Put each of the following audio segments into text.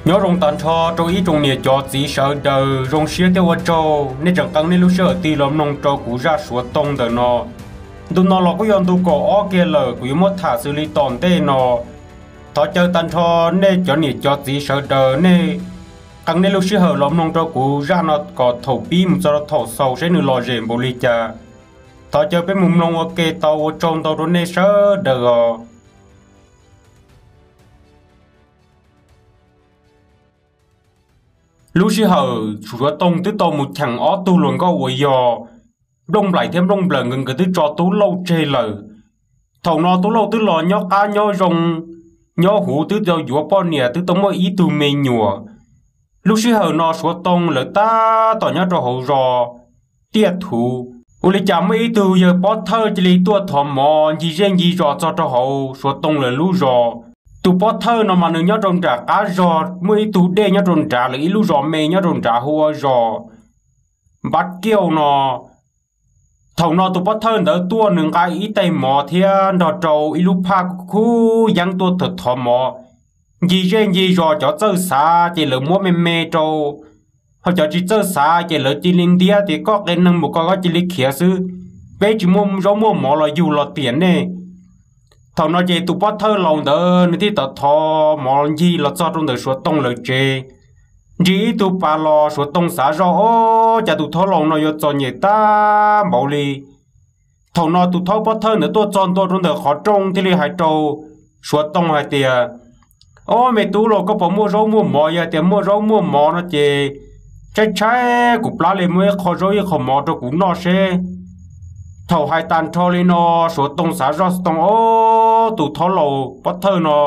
Nyob zoo tag nrho rau ib tsoom niam cov txiv sawv daws, zoo siab thiab ua tsaug nej tseem qee nej lub sij hawm tig los mloog rau kuv zaj Suav Toog ntawm no. Ntu no los kuj yog ntu kaum ob kiag lawm, kuv yuav muab tham xws li tom ntej no. Thov caw tag nrho nej cov niam cov txiv sawv daws nej qee nej lub sij hawm los mloog rau kuv zaj no kom thaum pib mus txog rau thaum xaus seb nws lom zem npaum li cas. Thov caw peb mus mloog ua ke tau, ua tsaug ntau rau nej sawv daws os. Lub sij hawm Suav Toog twb tau mus cheem ob tug hluas nkauj uas yog Nplooj Nplaim thiab Nplooj Nplawm nkawd, nkawd twb tso Tub Lauj tseg lawm. Thaum no Tub Lauj twb los nyob qab nyob zoo, nyob huv twb tau yuav poj niam, twb tau muaj ib tug me nyuam. Lub sij hawm no Suav Toog lawv tab tom nyob rau hauv zos Tiaj Thuv. Ua li cas muaj ib tug yawg pov thawj cia li tuaj thov mov ncig zej ncig zos txog rau hauv Suav Toog lawv lub zos. Tus pov thawj no mas nws nyob rau nram qab zos, muaj ib tug dej nyob rau nrad, lawv ib lub zos me nyob rau nrad hu ua zos Npab Kiauj no. Thaum no tus pov thawj ntawd tuaj, nws nqa ib tais mov thiab nrog rau ib lub phaj kub yeeb tuaj thov mov. Ncig zej ncig zos, cov txawj xav ces lawv muab me me rau, ho cov tsis txawj xav ces lawv cia li ntiab tias koj qias neeg mus koj, koj cia li khiav xwb, peb tsis muaj zaub muaj mov los yug los tiam nej. Thaum no ces tus pov thawj laus ntawd nws thiaj tau thov mov ncig los txog rau ntawm Suav Toog lawv tsev. Ntsib ib tug pas los, Suav Toog xav zoj, Ob, cas tus thaub laus no yuav txom nyem tag npaum li. Thaum no tus thaub pov thawj ntawd tuaj txog ntua rau ntawm qhov rooj thiaj li hais rau Suav Toog hais tias, Ob, me tub los, koj puas muaj zaub muaj mov? Yog tias muaj zaub muaj mov no ces tshaib tshaib kuv plab li, muaj ib qho zaub ib qho mov rau kuv noj seb. Thaum hais tag nrho li no, Suav Toog xav zoj, Suav Toog, Ob, tus thaub laus pov thawj no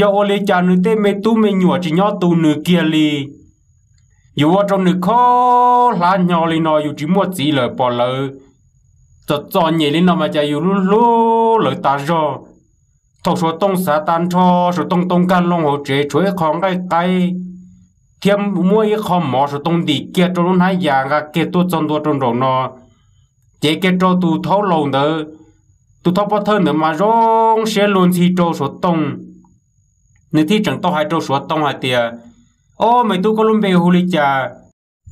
yog ua li cas nws tej me tub me nyuam tsis nyob tu nws kiag li? Yus ua rau nws khob hlab hnyo li no, yus tsis muaj txiv lawm, pom lawv txom txom nyem li no mas cas yus hlub hlub lawv tas zog. Thaum Suav Toog xav tag nrho, Suav Toog tau nkag loo hauv tsev, tshuav ib qho nqaij qaib thiab muab ib qho mov, Suav Toog ntim kiag rau lub hnab yas, nqa kiag tuaj txog ntua rau nraum no, cev kiag rau tus thaub laus ntawd. Tus thaub pov thawj ntawd mas zoo siab luag ntxhi rau Suav Toog, nws thiaj tseem tau hais rau Suav Toog hais tias, Ob, me tub, koj lub npe hu li cas?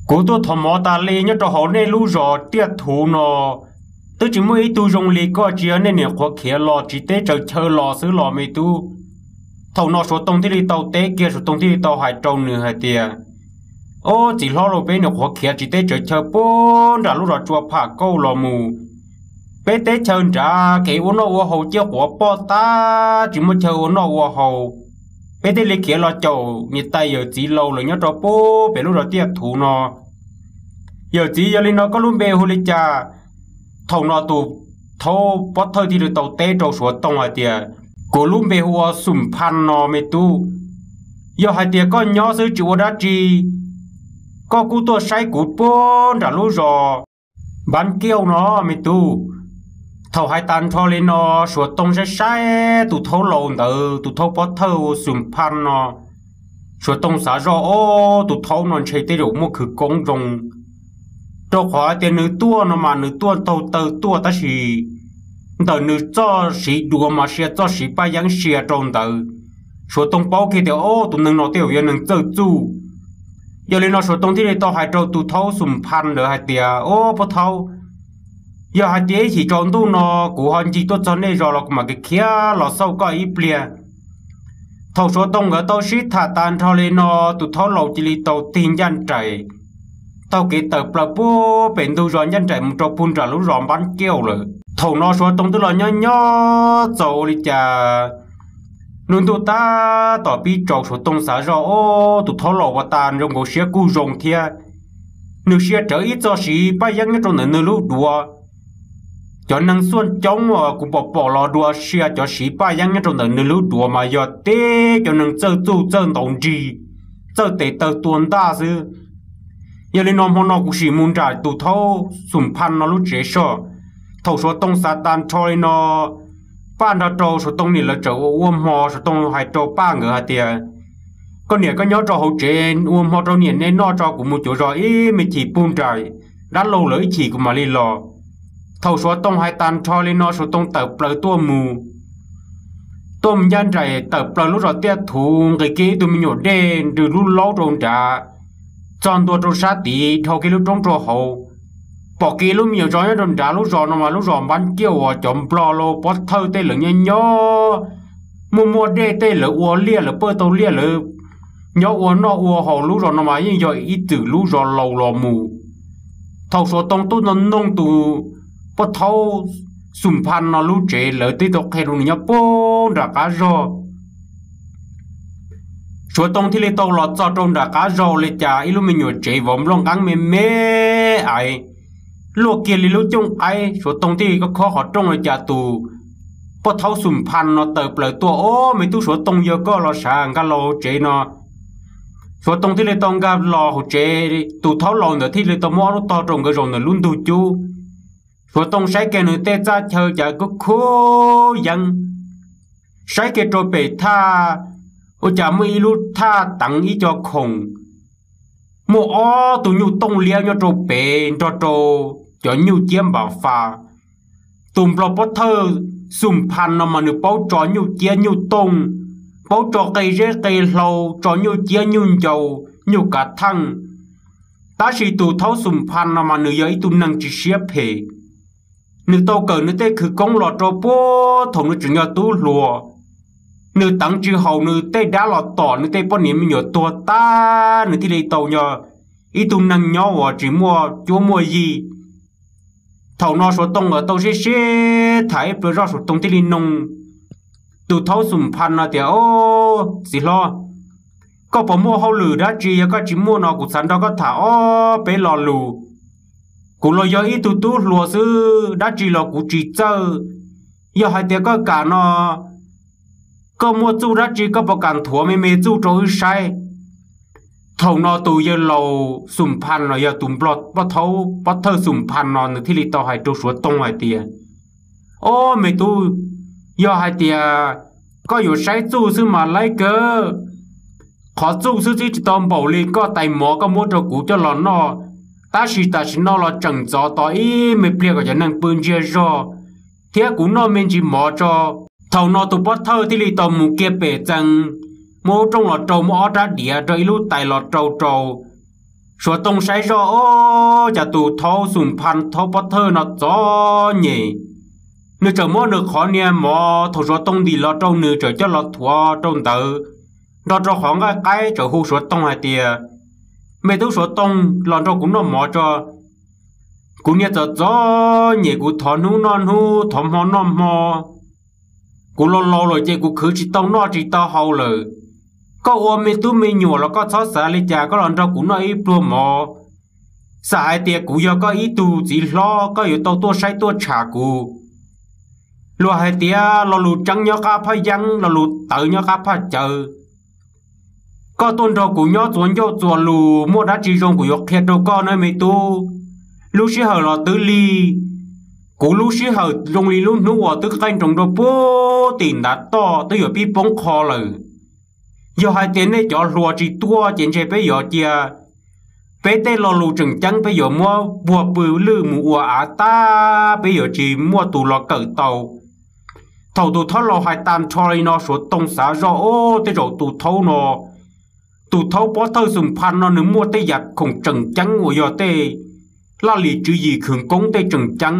Kuv tuaj thov mov tas li nyob rau hauv nej lub zos Tiaj Thuv no, twb tsis muaj ib tug zoo li koj, tsis yog nej niam qhuav khiav los tsis teb tsaws chaw los xwb los me tub? Thaum no Suav Toog thiaj li tau teb kiag, Suav Toog thiaj li tau hais rau nws hais tias, Ob, txiv hlob laus, peb niam qhuav khiav tsis teb tsaws chaw puag nram lub zos Tsua Pham Kauj los mus. Peb teb chaws nrad kev ua noj ua haus ciaj quav poj tab, tsis muaj chaw ua noj ua haus. Peb thiaj li khiav los caum niam tais yawm txiv laus lawm nyob rau puag pem lub zos Tiaj Thuv no. Yawm txiv, yog li no koj lub npe hu li cas? Thaum no tus thaub pov thawj thiaj li tau teb rau Suav Toog hais tias, Kuv lub npe hu ua Xum Phaj no me tub. Yog hais tias koj nyob xwb tsis ua dab tsi, koj kuj tuaj saib kuv puag nram lub zos Npab Kiauj no me tub. Thaum hais tag nrho li no, Suav Toog saib saib tus thaub laus ntawd, tus thaub pov thawj Xum Phaj no, Suav Toog xav zoj, Ob, tus thaub no ntshe tej zaum muaj khawv koob zoo, rau qhov hais tias nws tuaj no mas nws tuaj taug taw tuaj, tab sis ntawm nws txoj siv duav mas sia txoj siv paj yeeb sia rau ntawd. Suav Toog paub kiag tias, Ob, tus neeg no tej zaum yog neeg txawj txuj. Yog li no Suav Toog thiaj li tau hais rau tus thaub Xum Phaj ntawd hais tias, Ob, pov thaub, yog hais tias ib chim tsaus ntuj no kuv ho ncig tuaj txog nej zos los kuv mam li khiav los xauj koj ib pliag. Thaum Suav Toog nkawd tau sib tham tag nrho li no, tus thaub laus cia li tau tig ncaj nraim taug kev tawm plaws puag pem ntug zos ncaj nraim mus rau puag nram lub zos Npab Kiauj lawm. Thaum no Suav Toog twb los nyob nyob txaus ua li cas, lub ntuj tab tom pib tsaus, Suav Toog xav zoj, Ob, tus thaub laus ua tas zoo nkaus siab kuj zoo thiab. Nws sia rawv ib txoj siv paj yeeb nyob rau ntawm nws lub duav. Cov neeg xuaj coob uas kuv pom pom los dua sia cov siv paj yeeb nyob rau ntawm nws lub duav mas yog tib cov neeg txawj txuj txawj ntaus nrig, txawj tes taw tua ntaj xwb. Yog li no hmo no kuv sim mus nram tus thaub Xum Phaj no lub tsev soj. Thaum Suav Toog xav tag nrho li no, Paj nrog rau Suav Toog niam lawv txawm ua ua hmo. Suav Toog hais rau Paj nkawd hais tias, Koj niam koj nyob rau hauv tsev ua hmo rau niam nej noj tso, kuv mus cuav zos ib me chim puag nram dab laug lawv ib chim kuv mam li los. Thaum Suav Toog hais tag nrho li no Suav Toog tawm plaws tuaj mus. tuaj mus ncaj nraim tawm plaws lub zos Tiaj Thuv, nqis kiag ib tug me nyuam dej nrws lub laub rau nrad, txog ntua rau sab tid dhau kiag lub roob rau hauv. Pom kiag lub me nyuam zos nyob rau nrad lub zos no mas lub zos npab kiaj uas cov nplog los pob thawj tej lawv nyob nyob, muaj muaj dej tej lawv ua liaj, lawv pawj tau liaj, lawv nyob ua noj ua haus. Lub zos no mas yeej yog ib txwm lub zos laus los mus. Thaum Suav Tooj tuaj no noog tus poj thaub Xum Phan no lub tsev, lawv twb tau qhia rau nws nyob puag nram qab zog. Suav Tooj thiaj li tau los txog rau nram qab zog li cas ib lub me nyuam tsev vov nplooj nqeeb me me ais, luaj kiag li lub cooj qaib. Suav Tooj thiaj li khob qhov rooj li cas tus poj thaub Xum Phan no tawm plaws tuaj. Ob, me tub Suav Tooj, yog koj los sav, nkag los hauv tsev no. Suav Tooj thiaj li tau nkag los hauv tsev, tus thaub laus ntawd thiaj li tau muab ob lub tog rau nkawd zaum ntawm lub ntug cub. Suav Tooj saib kiag nws tej txaj chaw cas kub kub yeeb, saib kiag rau pem thaj, ua cas muaj ib lub thaj teev ib co khoom, muaj ob tug nyuj tooj liab nyob rau pem nrog rau cov nyuj ciab npam fas. Tus nplog pob thawj Xum Phan no mas nws paub tso nyuj ciab nyuj tooj, paub tso qe zeb qe hlau, tso nyuj ciab nyuj ncaus nyuj kav theej. Tab sis tus thaub Xum Phan no mas nws yog ib tug neeg tsis siab phem. Nws tau kawm nws tej khwv koob los rau puag thaum nws tseem yog tub hluas. Nws teev tsis haum nws tej dab los tom nws tej poj niam me nyuam tuag tag, nws thiaj li tau yog ib tug neeg nyob uas tsis muaj cuab muaj yig. Thaum no Suav Tooj tau sib sib tham ib pliag zoj, Suav Tooj thiaj li noog tus thaub Xum Phan no tias, Ob, txiv hlob, koj puas muaj hauj lwm dab tsi? Yog koj tsis muaj no kuv xav nrog koj tham ob peb lo lus. Kuv los yog ib tug tub hluas xwb, dab tsi los kuv tsis txawj. Yog hais tias koj kam no, koj muaj txuj dab tsi koj puas kam nthuav me me txuj rau wb saib? Thaum no tus yawg laus Xum Phan los yog tus nplog poj thawj Xum Phan no nws thiaj li tau hais rau Suav Tooj hais tias, Ob, me tub, yog hais tias koj yuav saib txuj xwb mas laib kawg. Qhov txuj xwb twb tsis tau npaum li, koj tais mov koj muab rau kuv coj los noj, tab sis tam sim no los tseem ntxov tos ib me pliag kom cov neeg pw ntsiag zog thiab kuv noj me ntsis mov tso. Thaum no tus pov thawj thiaj li tau mus kiag pem txee, muab lub rooj los rau, muab ob rab diav rau, ib lub tais los rau rau. Suav Tooj saib zoj, ob, cas tus thaub Xum Phan thaub pov thawj no txom nyem. Nws txawm muab nws qhov niag mov thaum Suav Tooj ntim los rau nws txawm coj los thuav rau ntawd, nrog rau qhov nqaij qaib, txawm hu Suav Tooj hais tias, Me tub Suav Tooj, los nrog kuv noj mov tso. Kuv niag txom txom nyem, kuv thov hnub noj hnub, thov hmo noj hmo. Kuv laus laus lawm ces kuv khwv tsis tau noj tsis tau haus lawm. Koj ua me tub me nyuam los koj txhob xav li cas, koj los nrog kuv noj ib pluag mov. Xam hais tias kuv yog koj ib tug txiv hlob, koj yuav tau tuaj saib tuaj tsham kuv. Luag hais tias lo lus tseeb nyob qab phaj yeeb, lo lus tawv nyob qab phaj cawv. Koj tuaj nrog kuv nyob txuas ncauj txuas lus, muaj dab tsi zoo kuv yuav qhia rau koj nawb me tub. Lub sij hawm los twb lig, kuv lub sij hawm zoo li lub hnub uas twb qaij nroos rau puag tim ntav toj, twb yuav pib poob qho lawm. Yog hais tias nej cov hluas tsis tuaj ces ntshe peb yuav cia peb tej lo lus tseem ceeb peb yuav muab puag pw lwj mus ua av tag, peb yuav tsis muaj tus los kawm tau. Thaum tus thaub laus hais tag nrho li no Suav Tooj xav zoj, Ob, tej zaum tus thaub no, tus thaub pov thawj Xum Phan no nws muaj tej yam khoom tseem ceeb uas yog tej laj lim tswv yim khwv koob tej tseem ceeb.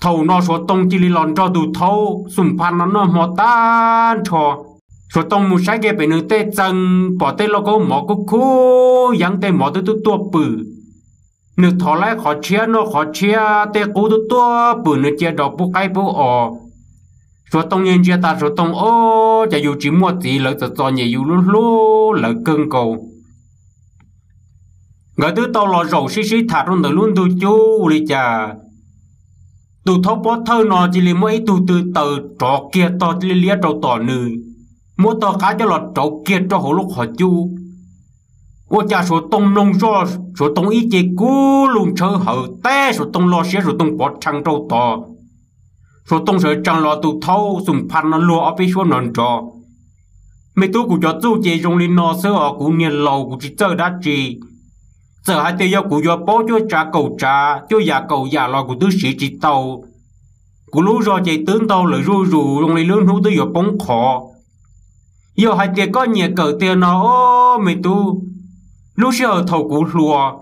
Thaum no Suav Tooj cia li los nrog tus thaub Xum Phan no noj hmo tag nrho. Suav Tooj mus saib kiag pem nws tej txee, pom tej lauj kaub mov kub khub yeeb, tej mov twb tuaj tuaj pwm. Nws thov laib qhov tshiab noj qhov tshiab, tej qub twb tuaj pwm, nws cia rau pub qaib pub os. Suav Tooj yeej ntsia tas Suav Tooj, Ob, cas yus tsis muaj txiv lawv txom txom nyem yus lub hlub lawv kawg nkaus. Nkawd twb tau los zaum sib sib tham rau ntawm lub ntug cub ua li cas, tus thaub pov thawj no cia li muab ib tug tw taws rov kiag tog liab liab rau tom nws, muab tog qab coj los rauv kiag rau hauv lub qhov cub. Ua cas Suav Tooj mloog zoj, Suav Tooj ib ce kub lug ntshawv hawv, teb Suav Tooj lo siab, Suav Tooj pov rhees rau tod. Suav Tooj sawv tsees los tus thaub Xum Phan no luag ob peb suab nrov nrov, Me tub, kuv cov txuj ces zoo li no xwb os, kuv niag laus kuv tsis txawj dab tsi. Txawm hais tias yog kuv yuav paub cuaj tsav kaum tsav, cuaj yam kaum yam los kuv twb siv tsis tau. Kuv lub zog ces twb ntau lawm zuj zus zoo li lub hnub twb yuav poob qho. Yog hais tias koj nyiam kawm tiag no, o, me tub, lub sij hawm thaum kuv hluas,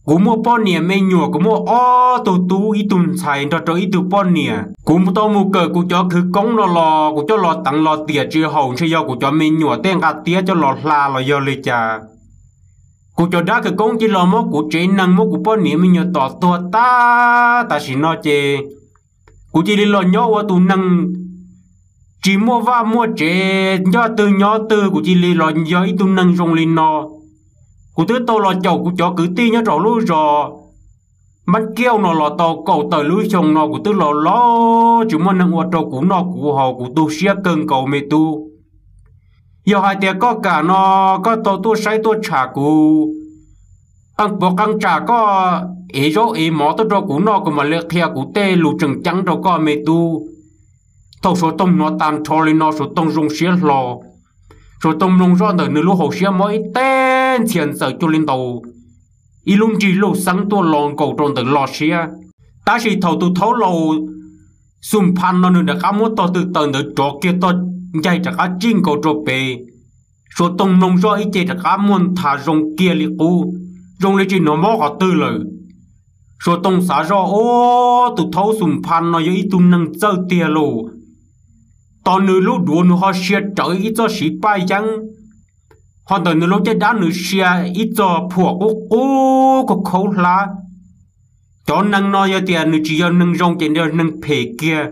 kuv muaj poj niam me nyuam, kuv muaj ob tug tub ib tug ntxhais nrog rau ib tug poj niam. Kuv tau mus kawm kuv cov khawv koob no los kuv coj los teev los tiam tsis haum, ntshe yog kuv cov me nyuam tej nqa tiab coj los hla los yog li cas. Kuv cov dab khawv koob cia li los muab kuv tsev neeg muab kuv poj niam me nyuam tom tuag tag. Tam sim no ces kuv cia li los nyob ua tus neeg tsis muaj vaj muaj tsev, nyob twg nyob twg, kuv cia li los yog ib tug neeg zoo li no. Kuv twb tau los caum kuv cov kwv tij nyob rau lub zos Mab Kiauj no los tau kaum tawm lub xyoo no, kuv twb los laus tsis muaj neeg ua rau kuv noj kuv haus, kuv tu siab kawg nkaus me tub. Yog hais tias koj kam no, koj tau tuaj saib tuaj tsham kuv, qee puav qee tsam koj ev zaub ev mov tuaj rau kuv noj, kuv mam li qhia kuv tej lus tseem ceeb rau koj me tub. Thaum Suav Toog hnov tag nrho li no, Suav Toog zoo siab hlo. Suav Toog mloog zoj ntawm nws lub hauv siab mob ib teg ntxhias ntxaws cuag li ntaus ib lub nrig luj xeeb tuaj los nkaus rau ntawm lo siab. Tab sis thaum tus thaub laus Xum Phas no nws rov qab muab tog tw taws ntawd rov kiag tog ncaig rov qab tsij nkaus rau pem, Suav Toog mloog zoj ib ce rov qab muaj nthav zoo kiag li qub, zoo li tsis hnov mob qhov twg lawm. Suav Toog xav zoj, o, tus thaub Xum Phas no yog ib tug neeg txawj tiag lauj. Tos nws lub duav nws ho sia rawv ib txoj siv paj yeeb, ho ntawm nws lub caj dab nws sia ib txoj phuam qub qub khaub khaub hlab. Cov neeg no yog tias nws tsis yog neeg zoo ces nws yog neeg phem kiag.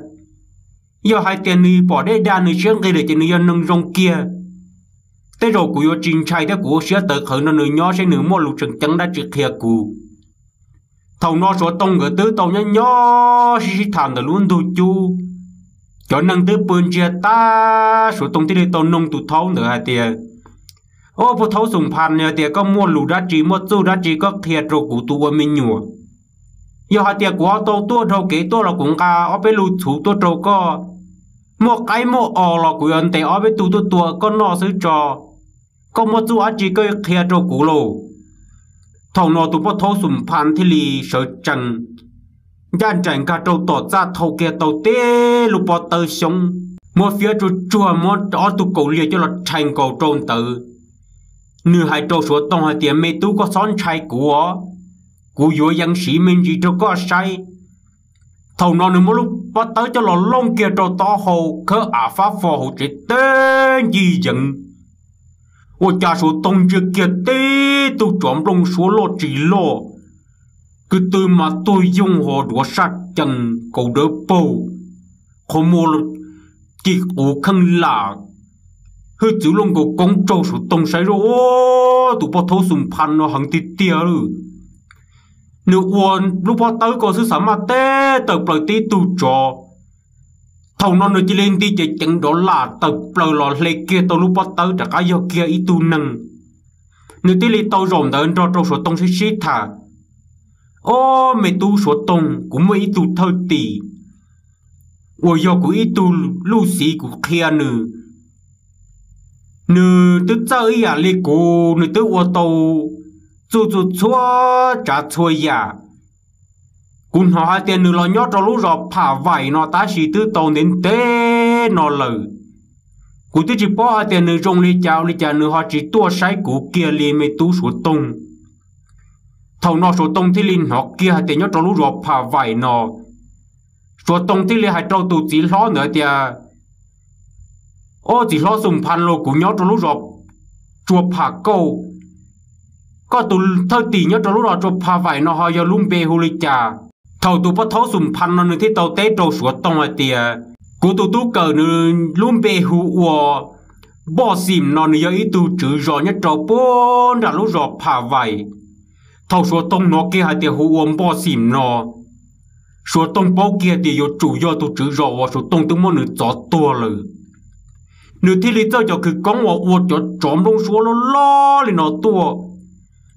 Yog hais tias nws pom dej dag nws siab nqig lawm ces nws yog neeg zoo kiag. Tej zaum kuv yuav tsis ntshai thiab kuv ua siab tawv qhawv nrog nws nyob seb nws muaj lus tseem ceeb dab tsi qhia kuv. Thaum no Suav Toog nkawd twb tau nyob nyob sib sib tham ntawm lub ntug cub, cov neeg twb pw ntsiag tag, Suav Toog thiaj li tau noog tus thaub ntawd hais tias, o, pog thaub Xum Phas, yog tias koj muaj lus dab tsi muaj txuj dab tsi koj qhia rau kuv tus ua me nyuam. Yog hais tias kuv ho tau tuaj dhau kev tuaj los kuv nqa ob peb lub txhuv tuaj rau koj. Muaj qaib muaj os los kuv yuav ntes ob peb tug tuaj tua koj noj xwb tso. Koj muaj txuj dab tsi koj qhia rau kuv lauj. Thaum no tus poj thaub Xum Phas thiaj li sawv tsees ncaj nraim nkag rau tom txaj thau kiag tau tib lub pob tawb xyoob, muab fiab tsuag tsuag muab ob tug kaus liag coj los rhais nkaus rau ntawd. Nws hais rau Suav Toog hais tias, me tub, koj txhob ntshai kuv os, kuv yuav yees siv me ntsis rau koj saib. Thaum no nws muab lub pob tawb coj los looj kiag rau taub hau khawb av fab fo hauv tsev teb ncig yeev. Ua cas Suav Toog ntsia kiag tib tug tsov nplooj suab loj tsis loj, kwv tw mas tuag yooj ho duav saj cees kaus dawb paug, qhov muag ci quv kheej lam, hwj txwv luaj nkaus koob raug. Suav Toog saib zoj, tus poj thaub Xum Phas no heev tiag tiag lawm. Nws ua lub pob tawb ko xwb xav maj teb tawm plaws tib tug tsov. Thaum no nws cia li nti ceev ceev dov lam tawm plaws los hle kiag tau lub pob tawb rov qab yog kiag ib tug neeg. Nws thiaj li tau zaum ntawd nrog rau Suav Toog sib sib tham. Ob, me tub Suav Toog, kuv muaj ib tug thawj tim uas yog kuv ib tug luj xiv, kuv qhia nws, nws twb txawj ib yam li kuv, nws twb ua tau txuj txhua tsav txhua yam. Kuv hnov hais tias nws los nyob rau lub zos Pham Vaim no tab sis twb tau ntev ntev no lawm. Kuv twb tsis paub hais tias nws zoo li cas ua li cas nws ho tsis tuaj saib kuv kiag li, me tub Suav Toog. Thaum no Suav Toog thiaj li hnov kiag hais tias nyob rau lub zos Pham Vaim no, Suav Toog thiaj li hais rau tus txiv hlob ntawd tias, ob, txiv hlob Xum Phas los, kuv nyob rau lub zos Tsua Pham Kauj, koj tus thawj tim nyob rau lub zos Tsua Pham Vaim no ho yog lub npe hu li cas? Thaum tus poj thaub Xum Phas no nws thiaj tau teb rau Suav Toog hais tias, kuv tus tub kawm nws lub npe hu ua Npoj Xim no, nws yog ib tug tswv zos nyob rau puag nram lub zos Pham Vaim. Thaum Suav Toog hnov kiag hais tias hu ua Npoj Xim no, Suav Toog paub kiag tias yuav tsum yog tus tswv zos uas Suav Toog twb muab nws txov tuag lawm. Nws thiaj li txawj cov khawv koob uas ua cov tsov nplooj suab loj loj li no tuaj.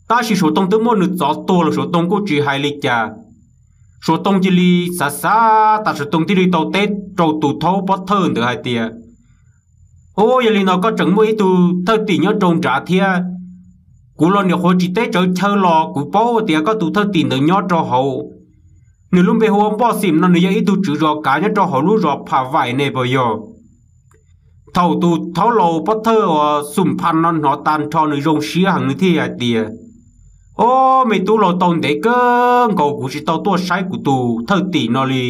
Tab sis Suav Toog twb muab nws txov tuag lawm, Suav Toog kuj tsis hais li cas. Suav Toog cia li xav xav tas, Suav Toog thiaj li tau teb rau tus thaub pov thawj ntawd hais tias, ub, yog li no koj tseem muaj ib tug thawj tim nyob rau nrad thiab. Kuv los nyuam qhuav tsis teb tsawv chaw los kuv paub tias koj tus thawj tim ntawd nyob rau hauv. Nws lub npe hu ua Npoj Xim no, nws yog ib tug tswv zos kav nyob rau hauv lub zos Pha Vaim ne puas yog? Thaum tus thaub laus pov thawj uas Xum Phas no hnov tag nrho nws zoo siab heev, nws thiaj hais tias, Ob, me tub laus, tau ntev kawg nkaus kuv tsis tau tuaj saib kuv tus thawj tim no li.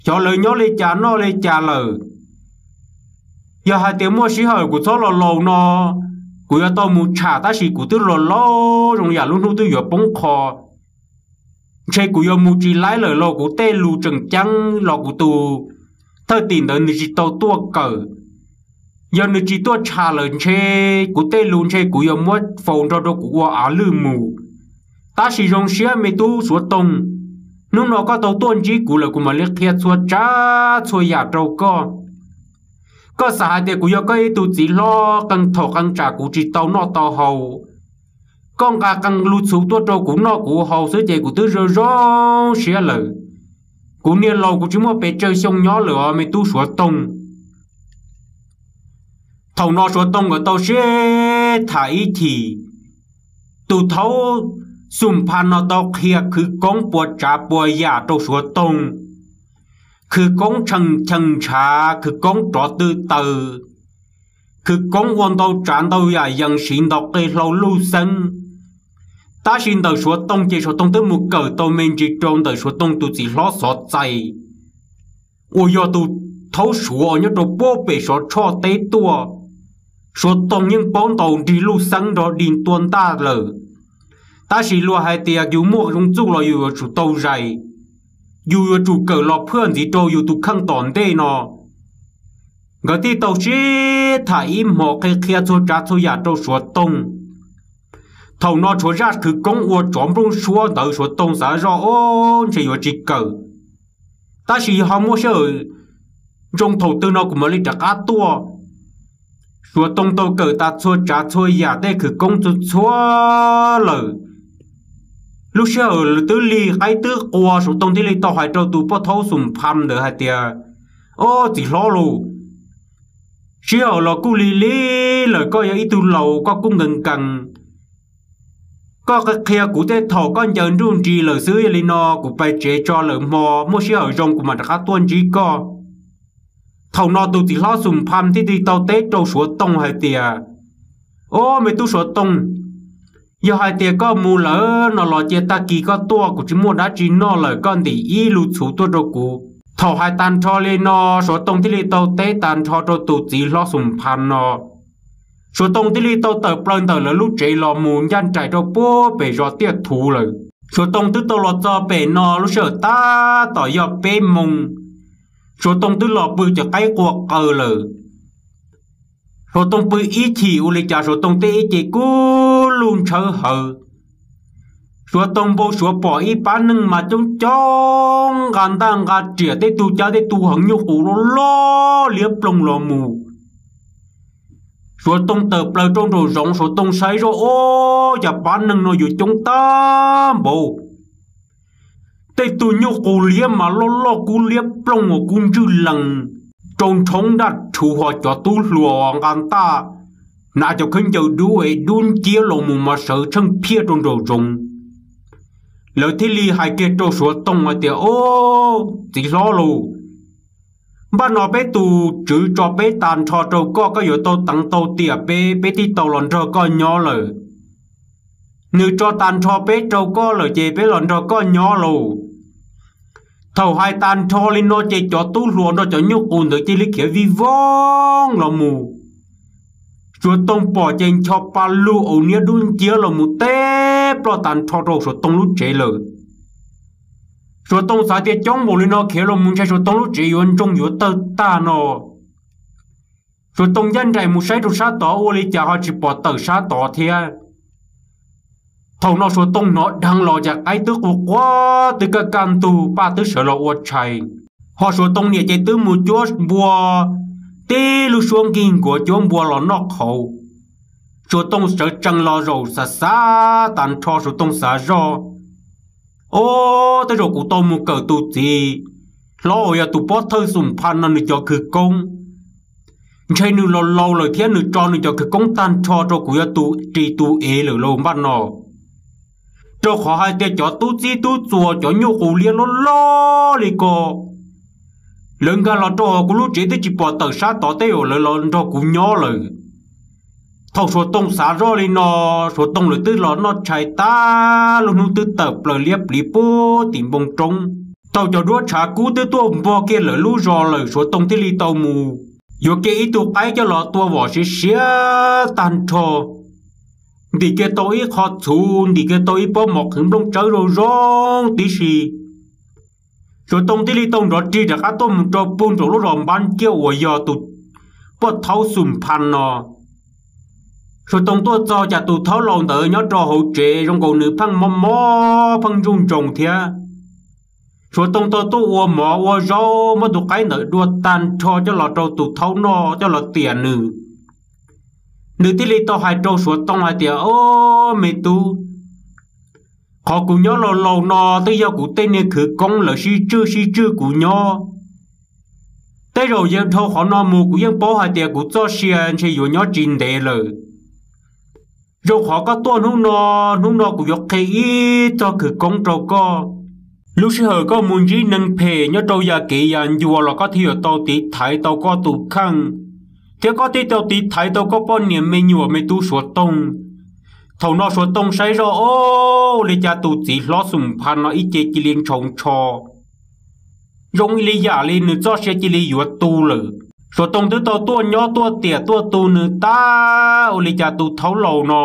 Xyov lawv nyob li cas noj li cas lawm. Yog hais tias muaj sij hawm kuv txhob los laus no, kuv yuav tau mus tsham, tab sis kuv twb los laus zoo yam lub hnub twb yuav poob qho. Ntshe kuv yuav mus tsis laib lawm los kuv tej lus tseem ceeb los kuv tus thawj tim ntawd nws tsis tau tuaj kawm. Yog nws tsis tuaj tsham lawm ntshe kuv tej lus ntshe kuv yuav muab faus nrog rau kuv ua av lwj mus. Tab sis zoo siab me tub Suav Toog, hnub no koj tau tuaj ntsib kuv lawm kuv mam li qhia txhua tsav txhua yam rau koj. Koj xav hais tias kuv yog koj ib tug txiv hlob qee thaum qee tsam kuv tsis tau noj tau haus, koj nqa qee lub txhuv tuaj rau kuv noj kuv haus xwb ces kuv twb zoo zoo siab lawm. Kuv niag laus kuv tsis muaj pes tsawg xyoo nyob lawm os me tub Suav Toog. Thaum no Suav Toog nkawd tau sib tham ib chim, tus thaub Xum Phas no tau qhia khwv koob puas tsav puas yam rau Suav Toog. Khwv koob tshee cheej ntshav, khwv koob rov tw taw, khwv koob ua ntau tsav ntau yam yees siv ntaus qe hlau luj xeeb. Tab sis ntawm Suav Toog ces Suav Toog twb mus kawm tau me ntsis rau ntawm Suav Toog tus txiv hlob Xov Txais, uas yog tus thaub Suav uas nyob rau puag pem Sov Tshoj teb tuaj. Suav Toog yeej paub ntaus nrig luj xeeb nrog dig tua ntaj lawm. Tab sis luag hais tias yus muaj zoo txuj los yus yuav tsum tau zais, yus yuav tsum kawm los phaj ntxiv rau yus tus kheej tom ntej no. Nkawd thiaj tau sib tham ib hmos qhia qhia txhua tsav txhua yam rau Suav Toog. Thaum no tshuav zaj khwv koob ua tsov nplooj suab ntawd Suav Toog xav zoj ob ntshe yuav tsis kawm, tab sis ho muaj sij hawm zoo thaum twg no kuv mam li rov qab tuaj. Suav Toog tau kawm tas txhua tsav txhua yam tej khwv koob txhua txhua lawm. Lub sij hawm twb lig qaib twb qua Suav Toog thiaj li tau hais rau tus poj thaub Xum Phas ntawd hais tias, Ob, txiv hlob lauj, sij hawm los kuj lig lig lawm, koj yog ib tug laus koj kuj nkees nkees. Koj qhia kuv tej thaum koj ncaws nruj nris lawm xwb, yog li no kuv pais tsev tso, lawm hmo muaj sij hawm zoo kuv mam rov qab tuaj ntsib koj. Thaum no tus txiv hlob Xum Phas thiaj li tau teb rau Suav Toog hais tias, Ob, me tub Suav Toog, yog hais tias koj mus lawm no los cia tag kis koj tuaj, kuv tsis muaj dab tsi noj lawm, koj ntim ib lub txhuv tuaj rau kuv. Thaum hais tag nrho li no, Suav Toog thiaj li tau teb tag nrho rau tus txiv hlob Xum Phas no. Suav Toog thiaj li tau tawm plaws ntawm lawv lub tsev los mus ncaj nraim rau puag pem zos Tiaj Thuv lawm. Suav Toog twb tau los txog pem no lub sij hawm tab tom yog peb moos. Suav Toog twb los pw cov qaib qua qawv lawm. Suav Toog pw ib chim ua li cas Suav Toog tej ib ce kub lug ntshawv hawv. Suav Toog npau suav pom ib pab neeg mas coob coob nqa ntaj nqa riam, tej tug cab tej tug heev, nyuj qus loj loj liab ploog los mus. Suav Toog tawm plaws rau nraum zoov, Suav Toog saib zoj ob, cas pab neeg no yuav coob tag npaum. Tej tug nyuj qus liab mas loj loj kub liab ploog uas kub ntswj lees, rau nrhoob nraj rhuv, ho cov tub hluas nqa ntaj, hnav cov khaub ncaws dub es dub nciab los mus mas sawv tsheej phiaj rau nraum zoov. Lawv thiaj li hais kiag rau Suav Toog hais tias, Ob, txiv hlob lauj, npaj no peb tus tswv tso peb tag nrho rau koj, koj yuav tau teev tau tiam peb, peb thiaj tau los nrog koj nyob lawm. Nws tso tag nrho peb rau koj lawm ces peb los nrog koj nyob lauj. Thaum hais tag nrho li no ces cov tub hluas nrog cov nyuj qus ntawd cia li khiav vij voog los mus. Suav Toog pom ces ncho pa lug aus niab dub nciab los mus teb ploj tag nrho rau Suav Toog lub tsev lawm. Suav Toog xav tias coob npaum li no khiav los mus ntshe Suav Toog lub tsev yuav ntsoog yuav tawg tag no. Suav Toog ncaj nraim mus saib rau sab tod ua li cas ho tsis pom tawm sab tod thiab. Thaum no Suav Toog hnov dheev los cas qaib twb qua qua twb kaj kaj ntug, paj twb sawv los ua tshais. Ho Suav Toog niam ces twb mus cuab npua, tib lub suab nkig nkuav cuab npua los noj qhauv. Suav Toog sawv tsees los zaum xav xav tag nrho Suav Toog xav zoj, Ob, tej zaum kuv tau mus kawm tus txiv hlob uas yog tus pob thawj Xum Phas no nws cov khwv koob. Ntshe nws los laus lawm thiab nws tso nws cov khwv koob tag nrho rau kuv yuav tus ris tus ev lawm lauj npaj no. rau qhov hais tias cov tub txib tub txuas cov nyuj qus liab loj loj li ko, lawv nkag los rau hauv kuv lub tsev twb tsis pom tawm sab tod tej uas lawv los nrog kuv nyob lawm. Thaum Suav Tooj xav zoj li no, Suav Tooj lawv twb los noj tshais tag, lub hnub twb tawm plaws liab pliv puag tim npoo roob. Thaum cov duab tshav kub twb tuaj npog kiag lawv lub zos lawm, Suav Tooj thiaj li tau mus yuav kiag ib tug qaib coj los tua vom siav siav tag nrho, ntim kiag tau ib qho txhuv, ntim kiag tau ib pob mov qhwv nplooj tsawb zoo zoo tib si. Suav Tooj thiaj li tau nrov rig rov qab tuaj mus rau puag nraum lub zos Npab Kiaj uas yog tus poj thaub Xum Phas no. Suav Tooj tuaj txog cas tus thaub laus ntawd nyob rau hauv tsev zoo nkaus nws pheej mob mob pheej ntsuj ntsoos thiab. Suav Tooj tau tuaj ua mov ua zaub muab tus qaib ntawd dua tag nrho coj los rau tus thaub noj coj los tiam nws. Nws thiaj li tau hais rau Suav Tooj hais tias, Ob, me tub, qhov kuv nyob laus laus no twb yog kuv tej niag khwv koob lawv sib tswj sib tswj kuv nyob. Tej zaum yog dhau qhov no mus kuv yeej paub hais tias kuv txoj sia ntshe yuav nyob tsis ntev lawm. Zoo qhov koj tuaj hnub no, hnub no kuv yuav qhia ib txog khwv koob rau koj. Lub sij hawm koj mus ntsib neeg phem nyob rau yam kev yam ncua los koj thiaj yuav tau tiv thaiv tau koj tus kheej, thiab koj thiaj tau tiv thaiv tau koj poj niam me nyuam me tub Suav Tooj. Thaum no Suav Tooj saib zoj, Ob, ua li cas tus txiv hlob Xum Phas no ib ce cia li ntshau ntsho, zoo li yam li nws txoj sia cia li yuav tu lawm. Suav Tooj twb tau tuaj nyob tuaj tiam tuaj tu nws tag, ua li cas tus thaub laus no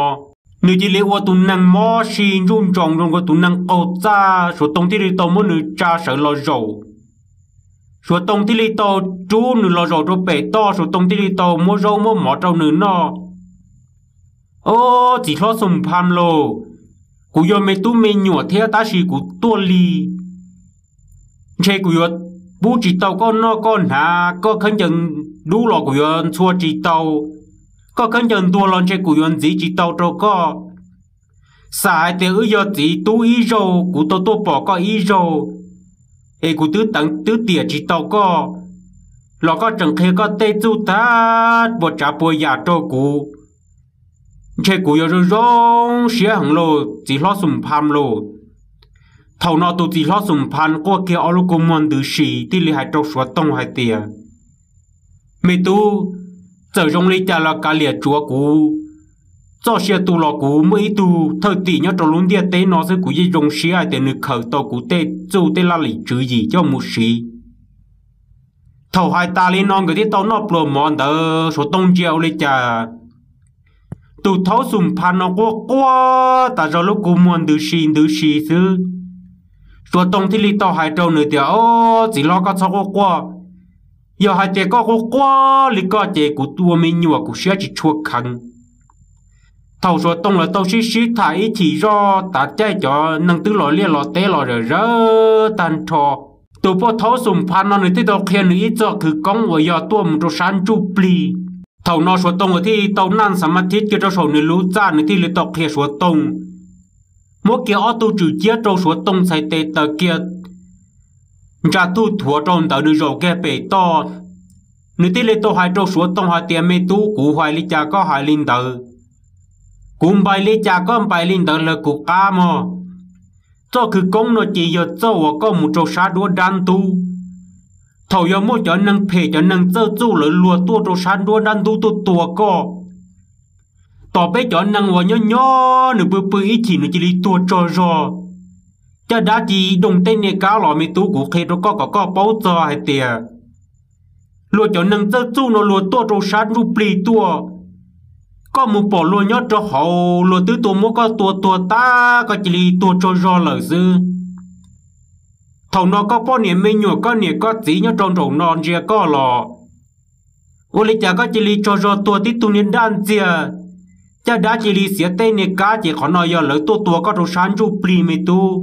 nws cia li ua tus neeg mob si ntsuj ntsoos zoo nkaus tus neeg qaug txaj. Suav Tooj thiaj li tau muab nws tsa sawv los zaum. Suav Tooj thiaj li tau rub nws los zaum rau pem toj, Suav Tooj thiaj li tau muab zaub muab mov rau nws noj. Ob, txiv hlob Xum Phas lauj, kuv yog me tub me nyuam thiab tab sis kuv tuaj li, ntshe kuv yuav pub tsis tau koj noj koj hnav, koj khaub ncaws dub los kuv yuav ntxhua tsis tau, koj khaub ncaws ntuag los ntshe kuv yuav ntxiv tsis tau rau koj. Xam hais tias wb yog txiv tub ib zaug, kuv tau tuaj pom koj ib zaug, es kuv twb teev twb tiam tsis tau koj, los koj tseem qhia koj tej txuj tag puas tsav puas yam rau kuv, ntshe kuv yuav zoo zoo siab heev lauj, txiv hlob Xum Phas lauj. Thaum no tus txiv hlob Xum Phas quaj kiag ob lub kua muag ntws si thiaj li hais rau Suav Tooj hais tias, Me tub, txawm zoo li cas los kav liam tsuav kuv txoj sia tu los kuv muaj ib tug thawj tim nyob rau lub ntiaj teb no xwb kuv yeej zoo siab hais tias nws khaws tau kuv tej txuj tej laj lim tswv yim coj mus siv. Thaum hais tas li no nkawd thiaj tau noj pluas mov ntawd, Suav Tooj ntsia ua li cas tus thaub Xum Phas no quaj quaj tas zog lub kua muag ntws si ntws si xwb. Suav Tooj thiaj li tau hais rau nws tias, Ob, txiv hlob koj txhob quaj quaj, yog hais tias koj quaj quaj li koj ces kuv ua me nyuam kuv siab tsis tshua kheev. Thaum Suav Tooj lawv tau sib sib tham ib chim zoj tav caij cov neeg twb los liaj los teb los zawm zawv tag nrho, tus poj thaub Xum Phas no nws thiaj tau qhia nws ib txoj khwv koob uas yog tuaj mus rau sab ntsuj plig. Thaum no Suav Tooj thiaj li tau naj xa ma thib kiag rau saum nws lub txaj, nws thiaj li tau qhia Suav Tooj muab kiag ob tug tswm ciab rau Suav Tooj txhais tes taws kiag ntsa thuj thuav rau ntawd nws zaum kiag pem toj. Nws thiaj li tau hais rau Suav Tooj hais tias, Me tub, kuv hais li cas koj hais li ntawd, kuv npais li cas koj npais li ntawd lawm kuv qab mog. Txoj khwv koob no ces yog txoj uas koj mus rau sab duab dab ntub. Thaum yog muaj cov neeg phem cov neeg txawj txuj lawv luag tuaj rau sab duab dab ntub tuaj tua koj, tos peb cov neeg uas nyob nyob nws pw pw ib chim nws cia li tuag tsaug zog. Caj dab ci doog tej niag kab los me tub, kuv qhia rau koj kom koj paub txog hais tias luag cov neeg txawj txuj no luag tuaj rau sab ntsuj plig tuaj, koj mus pom luag nyob rau hauv luag twb tua muab koj tua tuag tag koj cia li tuag tsaug zog lawm xwb. Thaum no koj poj niam me nyuam koj niam koj txiv nyob rau nraum no ntsia koj los, ua li cas koj cia li tsaug zog tuag tib tug niag daj ntxiag. Caj dab cia li xiav tej niag kab ces qhov no yog lawv tuaj tua koj rau sab ntsuj plig me tub.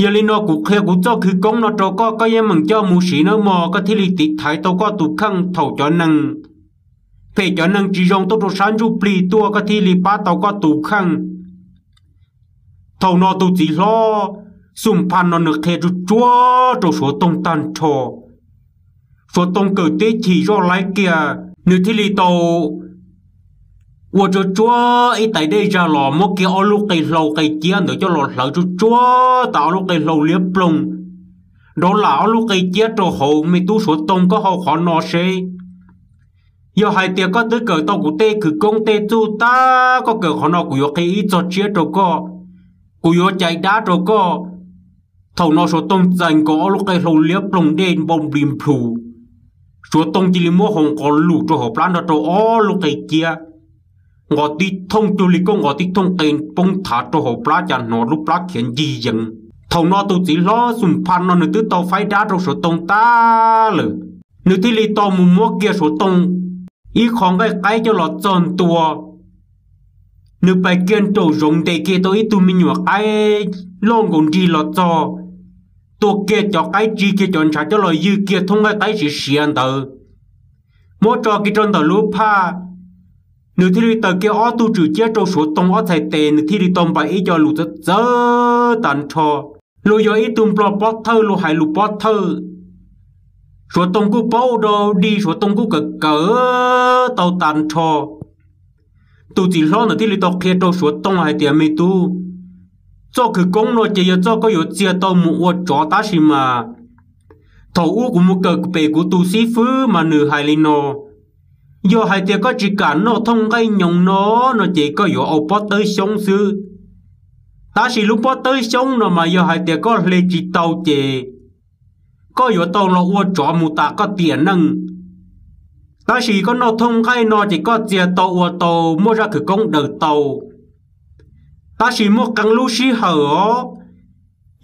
Yog li no kuv qhia kuv txoj khwv koob no rau koj, koj yeej meem coj mus siv nawb mog, koj thiaj li tiv thaiv tau koj tus kheej thaum cov neeg phem cov neeg tsis zoo tuaj rau sab ntsuj plig tuaj koj thiaj li pab tau koj tus kheej. Thaum no tus txiv hlob Xum Phas no nws qhia tsuag tsuag rau Suav Tooj tag nrho. Suav Tooj kawm tib chim zoj laib kiag nws thiaj li tau ua tsuag tsuag ib tais dej zaj los muab kiag ob lub qe hlau qe ciab ntawd coj los hlawv tsuag tsuag tas ob lub qe hlau liab ploog, nrov lam ob lub qe ciab rau hauv me tub Suav Tooj koj hau qhov no seb. Yog hais tias koj twb kawm tau kuv tej khawv koob tej txuj tag, koj kawm qhov no kuv yuav qhia ib txog tsiab rau koj, kuv yuav cais dab rau koj. Thaum no Suav Tooj txais nkaus ob lub qe hlau liab ploog dej npau nplis nplhus, Suav Tooj cia li muab hau nqos lus rau hauv plab nrog rau ob lub qe ciab, nqos tib thooj cuag li koj nqos tib thooj qe poob thav rau hauv plab cas hnov lub plab khiav ncig yees. Thaum no tus txiv hlob Xum Pha no nws twb tau faib dab rau Suav Tooj tag lawm, nws thiaj li tau mus muab kiag Suav Tooj ib qho nqaij qaib coj los txog ntua. Nws pais kiag nraum zoov ntes kiag tau ib tug me nyuam qaib loj nkaus nrig los txog, tua kiag cov qaib tsi kiag cov ntshav coj los ywg kiag thooj nqaij qaib siav siav ntawd, muab tso kiag rau ntawm lub phaj. Nws thiaj li taws kiag ob tug tswm ciab rau Suav Tooj ob txhais tes, nws thiaj li tau npais ib co lus txawv txawv tag nrho. Luag yog ib tug nplog pob thawj, luag hais lus pob thawj, Suav Tooj kuj paub dau dig, Suav Tooj kuj kawm kawm tau tag nrho. Tus txiv hlob ntawd thiaj li tau qhia rau Suav Tooj hais tias, me tub, txoj khawv koob no ces yog txoj koj yuav txia tau mus ua tsov, tab sis mas thaum ub kuv mus kawm pem kuv tus xib fwb mas nws hais li no, yog hais tias koj tsis kam noj thooj nqaij nyoos no, no ces koj yuav ua pob tawb xyoob xwb. Tab sis lub pob tawb xyoob no mas yog hais tias koj hle tsis tau ces koj yuav tau los ua tsov mus tas koj tiam neej. Tab sis koj noj thooj nqaij no ces koj txia tau ua tau muaj zaj khawv koob daws tau. Tab sis muaj qee lub sij hawm os,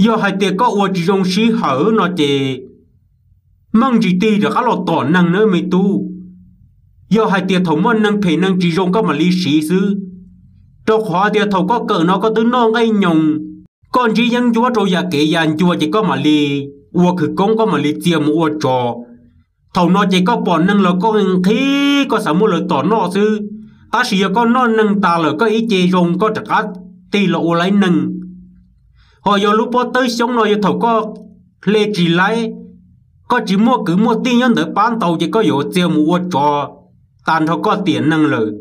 yog hais tias koj ua tsis zoo sij hawm no ces meej ntsis tig rov qab los tom neeg nawb me tub. Yog hais tias thaum muaj neeg phem neeg tsis zoo koj mam li siv xwb, rau qhov tias thaum koj kawm no koj twb noj nqaij nyoos, koj ntsib yeeb ncuab rau yam kev ya ncua ces koj mam li ua khawv koob, koj mam li txia mus ua tsov. Thaum no ces koj pom neeg los koj nqhis, koj xav muab lawv tom noj xwb. Tab sis yog koj noj neeg tas lawm koj ib ce zoo koj rov qab tig los ua laib neeg. Ho yog lub pob tawb xyoob no yog thaum koj hle tsis laib, koj tsis muaj kwv muaj tij nyob ntawd pab ntaus ces koj yuav txia mus ua tsov tag nrho koj tiam neej lawm.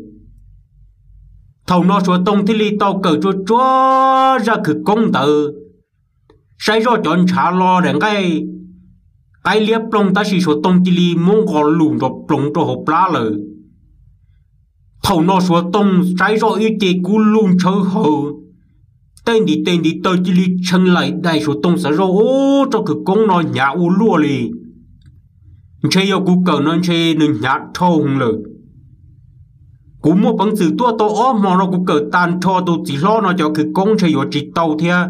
Thaum no Suav Tooj thiaj li tau kawm tsuag tsuag zaj khawv koob ntawd, saib zoj cov ntshav los daim nqaij qaib liab ploog, tab sis Suav Tooj cia li muab nqos lus nrov ploov rau hauv plab lawm. Thaum no Suav Tooj saib zoj ib ce kub lug ntshawv hawv, tej ntiv tes ntiv taw cia li tshee laim daim, Suav Tooj xav zoj, ub, txoj khawv koob no hnyav ua luaj li. Ntshe yog kuv kawm no ntshe nws hnyav dhau lawm. Kuv muaj peev xwm tuaj tau ob hmo no kuv kawm tag nrho tus txiv hlob no cov khawv koob ntshe yuav tsis tau thiab.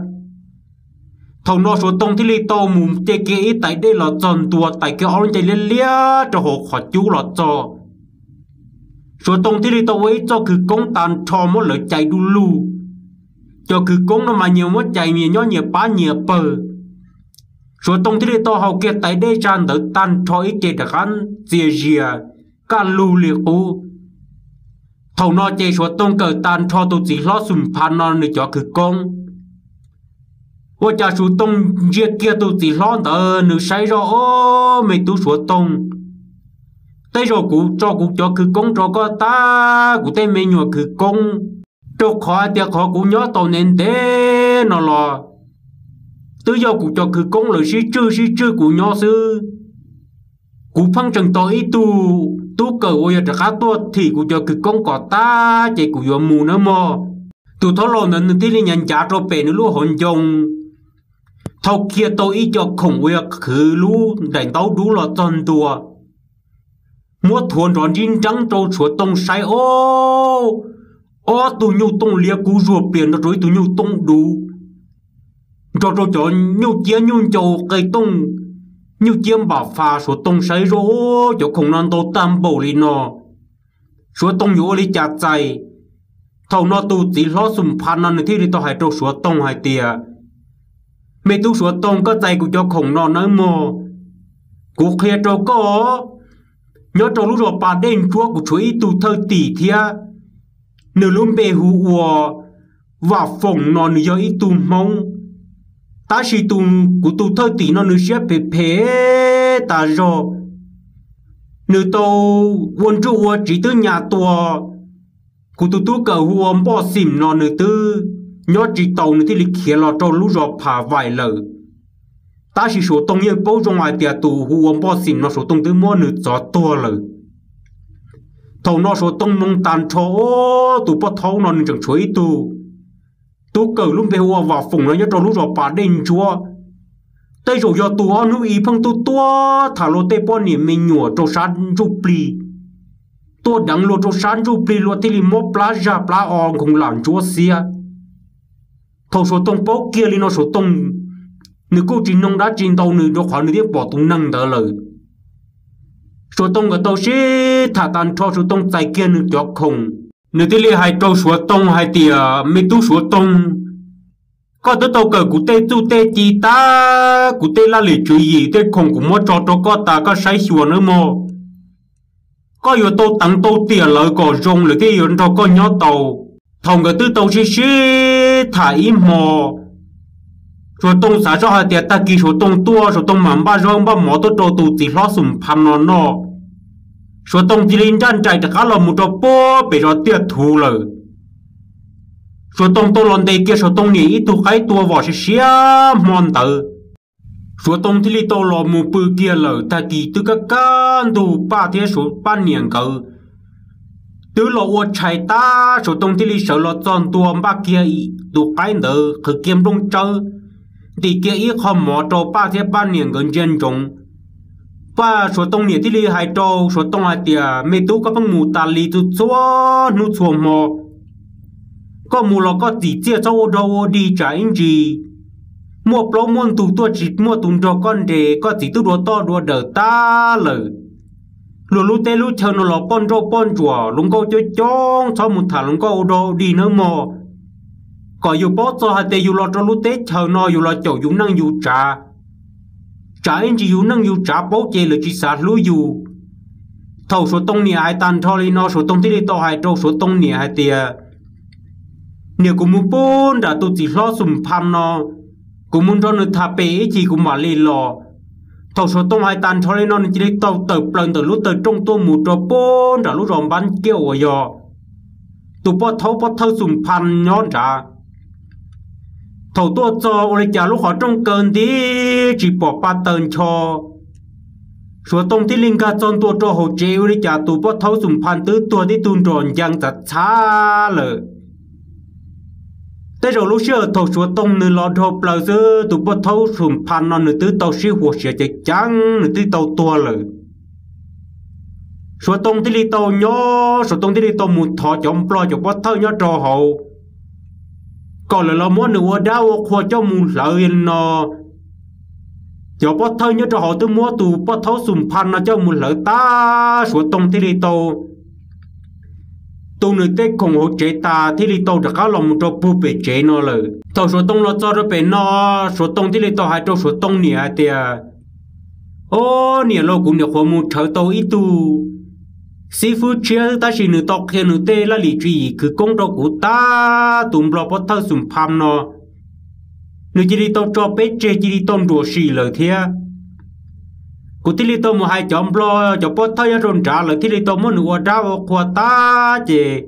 Thaum no Suav Tooj thiaj li tau mus ce kiag ib tais dej los txog ntua, tais kiag ob lub ncej liab liab rau hauv qhov cub los txog. Suav Tooj thiaj li tau ua ib txoj khawv koob tag nrho muab lawv cais du lug. Cov khawv koob no mas nyias muab cais nyias nyob nyias pab nyias pawg. Suav Tooj thiaj li tau haus kiag tais dej tsa ntawd tag nrho ib ce rov qab txias zias kaj lug li qub. Thaum no ces Suav Tooj kawm tag nrho tus txiv hlob Xum Pha no nws cov khawv koob. Ua cas Suav Tooj ntsia kiag tus txiv hlob ntawd nws saib zoj, ob, me tub Suav Tooj, tej zaum kuv tso kuv cov khawv koob rau koj tag, kuv tej me nyuam khawv koob, rau qhov hais tias qhov kuv nyob tau ntev ntev no los twb yog kuv cov khawv koob lawv sib tswj sib tswj kuv nyob xwb. Kuv pheej tseem tau ib tug tub kawm uas yog rov qab tuaj thim kuv cov khawv koob kom tag ces kuv yuav mus nawb mog. Tus thab laus ntawd nws thiaj li nyav ncav rau pem nws lub hauv ncoo, thau kiag tau ib co khoom uas yog khwv lub daim ntaub dub los txog ntua, muab thuav nrov nrib nreeb rau Suav Tooj saib, ob, ob tug nyuj tooj liab kub zuag plias nrog rau ib tug nyuj tooj dub, nrog rau cov nyuj ciab nyuj ncau qe tooj, nyuj ciab npam fas. Suav Tooj saib zoj, cov khoom no ntau tag npaum li no, Suav Tooj yuav ua li cas txais? Thaum no tus txiv hlob Xum Pha no nws thiaj li tau hais rau Suav Tooj hais tias, me tub Suav Tooj, koj txais kuv cov khoom no nawb mog. Kuv qhia rau koj, nyob rau lub zos Pas Dej Ntsuab kuv tshuav ib tug thawj tim thiab, nws lub npe hu ua Vam Foom no, nws yog ib tug Hmoob, tab sis tus, kuv tus thawj tim no nws siab phem phem tas zog. Nws tau ua nruj ua tsiv twb nyas tua Kuv tus tub kawm hu ua Npoj Xim no nws twb nyob tsis taus nws thiaj li khiav los rau lub zos Phav Vais lawm. Tab sis Suav Tooj yeej paub zoo hais tias tus hu ua Npoj Xim no Suav Tooj twb muab nws txov tuag lawm. Thaum no Suav Tooj moo tag nrho, tus poj thaub no nws tseem tshuav ib tug tub kawm lub npe hu ua Vam Foom no nyob rau lub zos Pas Dej Ntsuab. Tej zaum yog tus ob hnub i pheej tuaj tuaj tham luag tej poj niam me nyuam rau sab ntsuj plig, tuaj deev luag rau sab ntsuj plig luag thiaj li mob plab zaj plab o nkoos lam ntsuab xiab. Thaum Suav Tooj paub kiag li no Suav Tooj nws kuj tsis noog dab tsi ntau nws rau qhov nws twb pom tus neeg ntawd lawm. Suav Tooj nkawd tau sib tham tag nrho Suav Tooj txais kiag nws cov khoom, nws thiaj li hais rau Suav Tooj hais tias, me tub Suav Tooj, koj twb tau kawm kuv tej txuj tej ci tag, kuv tej laj lim tswv yim tej khoom kuv muab tso rau koj tas koj saib xyuas nawb mog. Koj yuav tau teev tau tiam lawv kom zoo lawv thiaj yuav nrog koj nyob tau. Thaum nkawd twb tau sib sib tham ib hmo, Suav Tooj xav zoj hais tias tag kis Suav Tooj tuaj Suav Tooj mam npaj zaub npaj mov tuaj rau tus txiv hlob Xum Phas no noj. Suav Tooj cia li ncaj nraim rov qab los mus rau puag pem zos Tiaj Thuv lawm. Suav Tooj tau los ntes kiag Suav Tooj niam ib tug qaib tua vom siav siav hmo ntawd. Suav Tooj thiaj li tau los mus pw kiag lawm. Tag kis twb kaj kaj ntug, Paj thiab Paj niam nkawd twb los ua tshais tag, Suav Tooj thiaj li sawv los txog ntua npaj kiag tus qaib ntawd, qhwv kiag nplooj tsawb, ntim kiag ib qho mov rau Paj thiab Paj niam nkawd ntsia ntsoov. Paj Suav Tooj niam thiaj li hais rau Suav Tooj hais tias, me tub, koj pheej mus tas li txhua txhua hnub txhua hmo. Koj mus los koj txim txiaj txhob ua dog ua dig tsam ib ntsis muaj plaub muaj ntug tuaj tsis muaj tus nrog koj nres, koj txiv twb dua toj dua dawm tag lawm. Luag lub teb lub chaw no los poj nrauj poj ntsuam, hluas nkauj coob coob, txhob mus tham hluas nkauj ua dog ua dig nawb mog. Kom yus paub txog hais tias yus los rau lub teb chaws no yus los caum yus neej yus tsav, tsam ib ntsis yus neej yus tsav paub ces lawv tsis xav hlub yus. Thaum Suav Tooj niam hais tag nrho li no Suav Tooj thiaj li tau hais rau Suav Tooj niam hais tias, niam, kuv mus pub nram tus txiv hlob Xum Phas no, kuv mus nrog nws tham pem ib chim kuv mam li los. Thaum Suav Tooj hais tag nrho li no nws cia li tau tawm plaws ntawm lub taw rooj tuaj mus rau puag nram lub zos Npab Kiaj uas yog tus poj thaub pov thawj Xum Phas nyob nrad. Thaum tuaj txog ua li cas lub qhov rooj kaw nti tsis pom pa taws ncho. Suav Tooj thiaj li nkag txog ntua rau hauv tsev ua li cas tus poj thaub Xum Phas twb tuag tib tug nrog ncees txav txhav lawm. Tej zaum lub sij hawm thaum Suav Tooj nws los dhau plaws xwb tus poj thaub Xum Phas no nws twb tau sib huas siav ceev ceev nws twb tau tuag lawm. Suav Tooj thiaj li tau nyob, Suav Tooj thiaj li tau mus thov cov nplog cov pov thawj nyob rau hauv kom lawv los muab nws ua dab ua qhua coj mus hlawv no. Cov pov thawj nyob rau hauv twb muab tus poj thaub Xum Phas no coj mus hlawv tag Suav Tooj thiaj li tau tu nws tej khoom hauv tsev tas thiaj li tau rov qab los mus rau puag pem tsev no lawm. Thaum Suav Tooj los txog rau pem no, Suav Tooj thiaj li tau hais rau Suav Tooj niam hais tias, o, niam lauj, kuv niam qhuav mus rhawv tau ib tug xib fwb tshiab tab sis nws tau qhia nws tej laj lim tswv yim khwv koob rau kuv tag, tus nplog pov thawj Xum Phas no nws cia li tau tso peb tseg cia li tau nruam sim lawm thiab. Kuv thiaj li tau mus hais cov nplog cov pov thawj nyob rau nrad lawv thiaj li tau muab nws ua dab ua qhua tag ces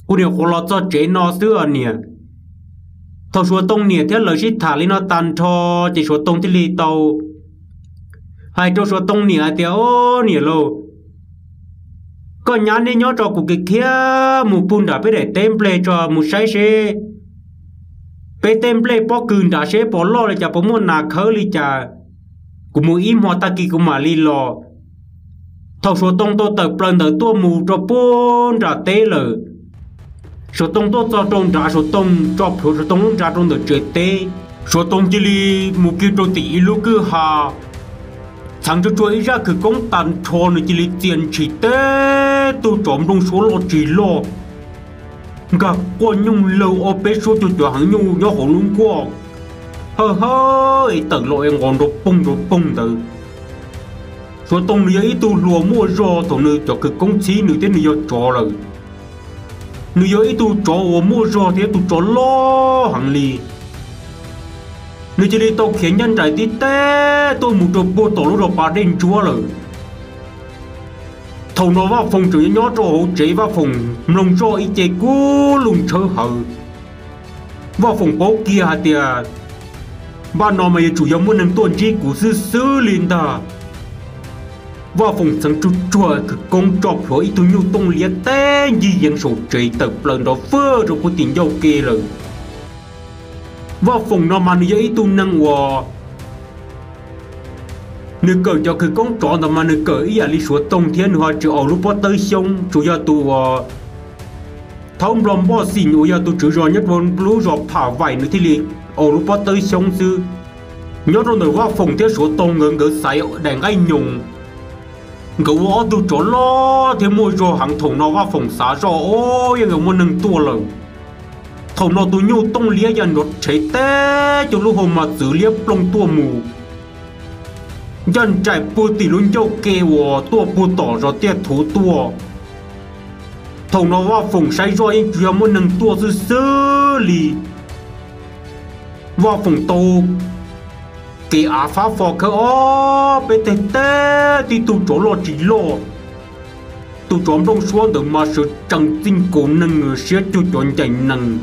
kuv niam qhuav los txog tsev no xwb os niam. Thaum Suav Tooj niam thiab lawv sib tham li no tag nrho ces Suav Tooj thiaj li tau hais rau Suav Tooj niam hais tias, o, niam lauj, koj nyab neb nyob tso kuv kiag khiav mus puag nram peb daim teb nplej tso mus saib seb peb tej nplej pob kws nrad seb puas loj li cas puas muaj nas khawb li cas, kuv mus ib hmo tag kis kuv mam li los. Thaum Suav Tooj tau tawm plaws ntawd tuaj mus rau puag nram teb lawm, Suav Tooj tuaj txog rau nrad Suav Tooj tso plhuav Suav Tooj lub nra rau ntawm tsev teb. Suav Tooj cia li mus kiag rau tim ib lub kwj ha, txheev tsuag tsuag ib zaj khwv koob tag nrho nws cia li txia ntshis teb tug tsov nplooj suab loj tsis loj, nkag quaj nyooj lawg ob peb suab cuag cov heev nyuj nyob hauv lub nkuaj, hawj hawj es tawm los es nqos nrov poog nrov poog ntawd. Suav Tooj nws yog ib tug hluas muaj zog thaum nws cov khwv koob txhib nws thiab nws yog tsov lawm. Nws yog ib tug tsov uas muaj zog thiab tus tsov loj heev li. Nws cia li tau khiav ncaj nraim tib teb tuaj mus rau puag tom lub zos Pas Dej Ntsuab lawm. Thaum no Vaj Foom tseem nyob nyob rau hauv tsev, Vaj Foom mloog zoj ib ce kub lug ntshawv hawv. Vaj Foom paub kiag hais tias npaj no mas yuav tsum yog muaj neeg tuaj ntsib kuv xwb xwb li ntag. Vaj Foom txheev tsuj tsuag khawv koob tso plhuav ib tug nyuj tooj liab teb ncig yees saum tsev tawm plaws nrov fwj rau puag tim ncauj ke lawm. Vaj Foom no mas nws yog ib tug neeg uas nws kawm cov khawv koob tsov ntawd mas nws kawm ib yam li Suav Toog thiab nws ho tsis aus lub pob tawb xyoob, tsuas yog tus uas thaub nplog npoj xim uas yog tus tswv zos nyob rau lub zos Pham Vaim nws thiaj li aus lub pob tawb xyoob xwb. Nyob rau ntawm Vaj Foom thiab Suav Toog nkawd, nkawd xaiv daim nqaij nyoos, nkawd ua ob tug tsov loj thiab muaj zog heev. Thaum no Vaj Foom xav zoj, o, yeej nkawd muaj neeg tuaj lawm. Thaum no tus nyuj tooj liab ya nrov rhev teb cov lub hau mas txwv liab ploog tuaj mus, ncaj nraim puag tim lub ncauj ke uas tuaj puag tom zos Tiaj Thuv tuaj. Thaum no Vaj Foom saib zoj yeej tsuas yog muaj neeg tuaj xwb xwb li. Vaj Foom tau kev av fab fo khawb ob peb teg teb tib tug tsov loj tsis loj. Tus tsov nplooj suab ntawd mas sawv tsees txij nkaus neeg siab cuag cov ncaim nees.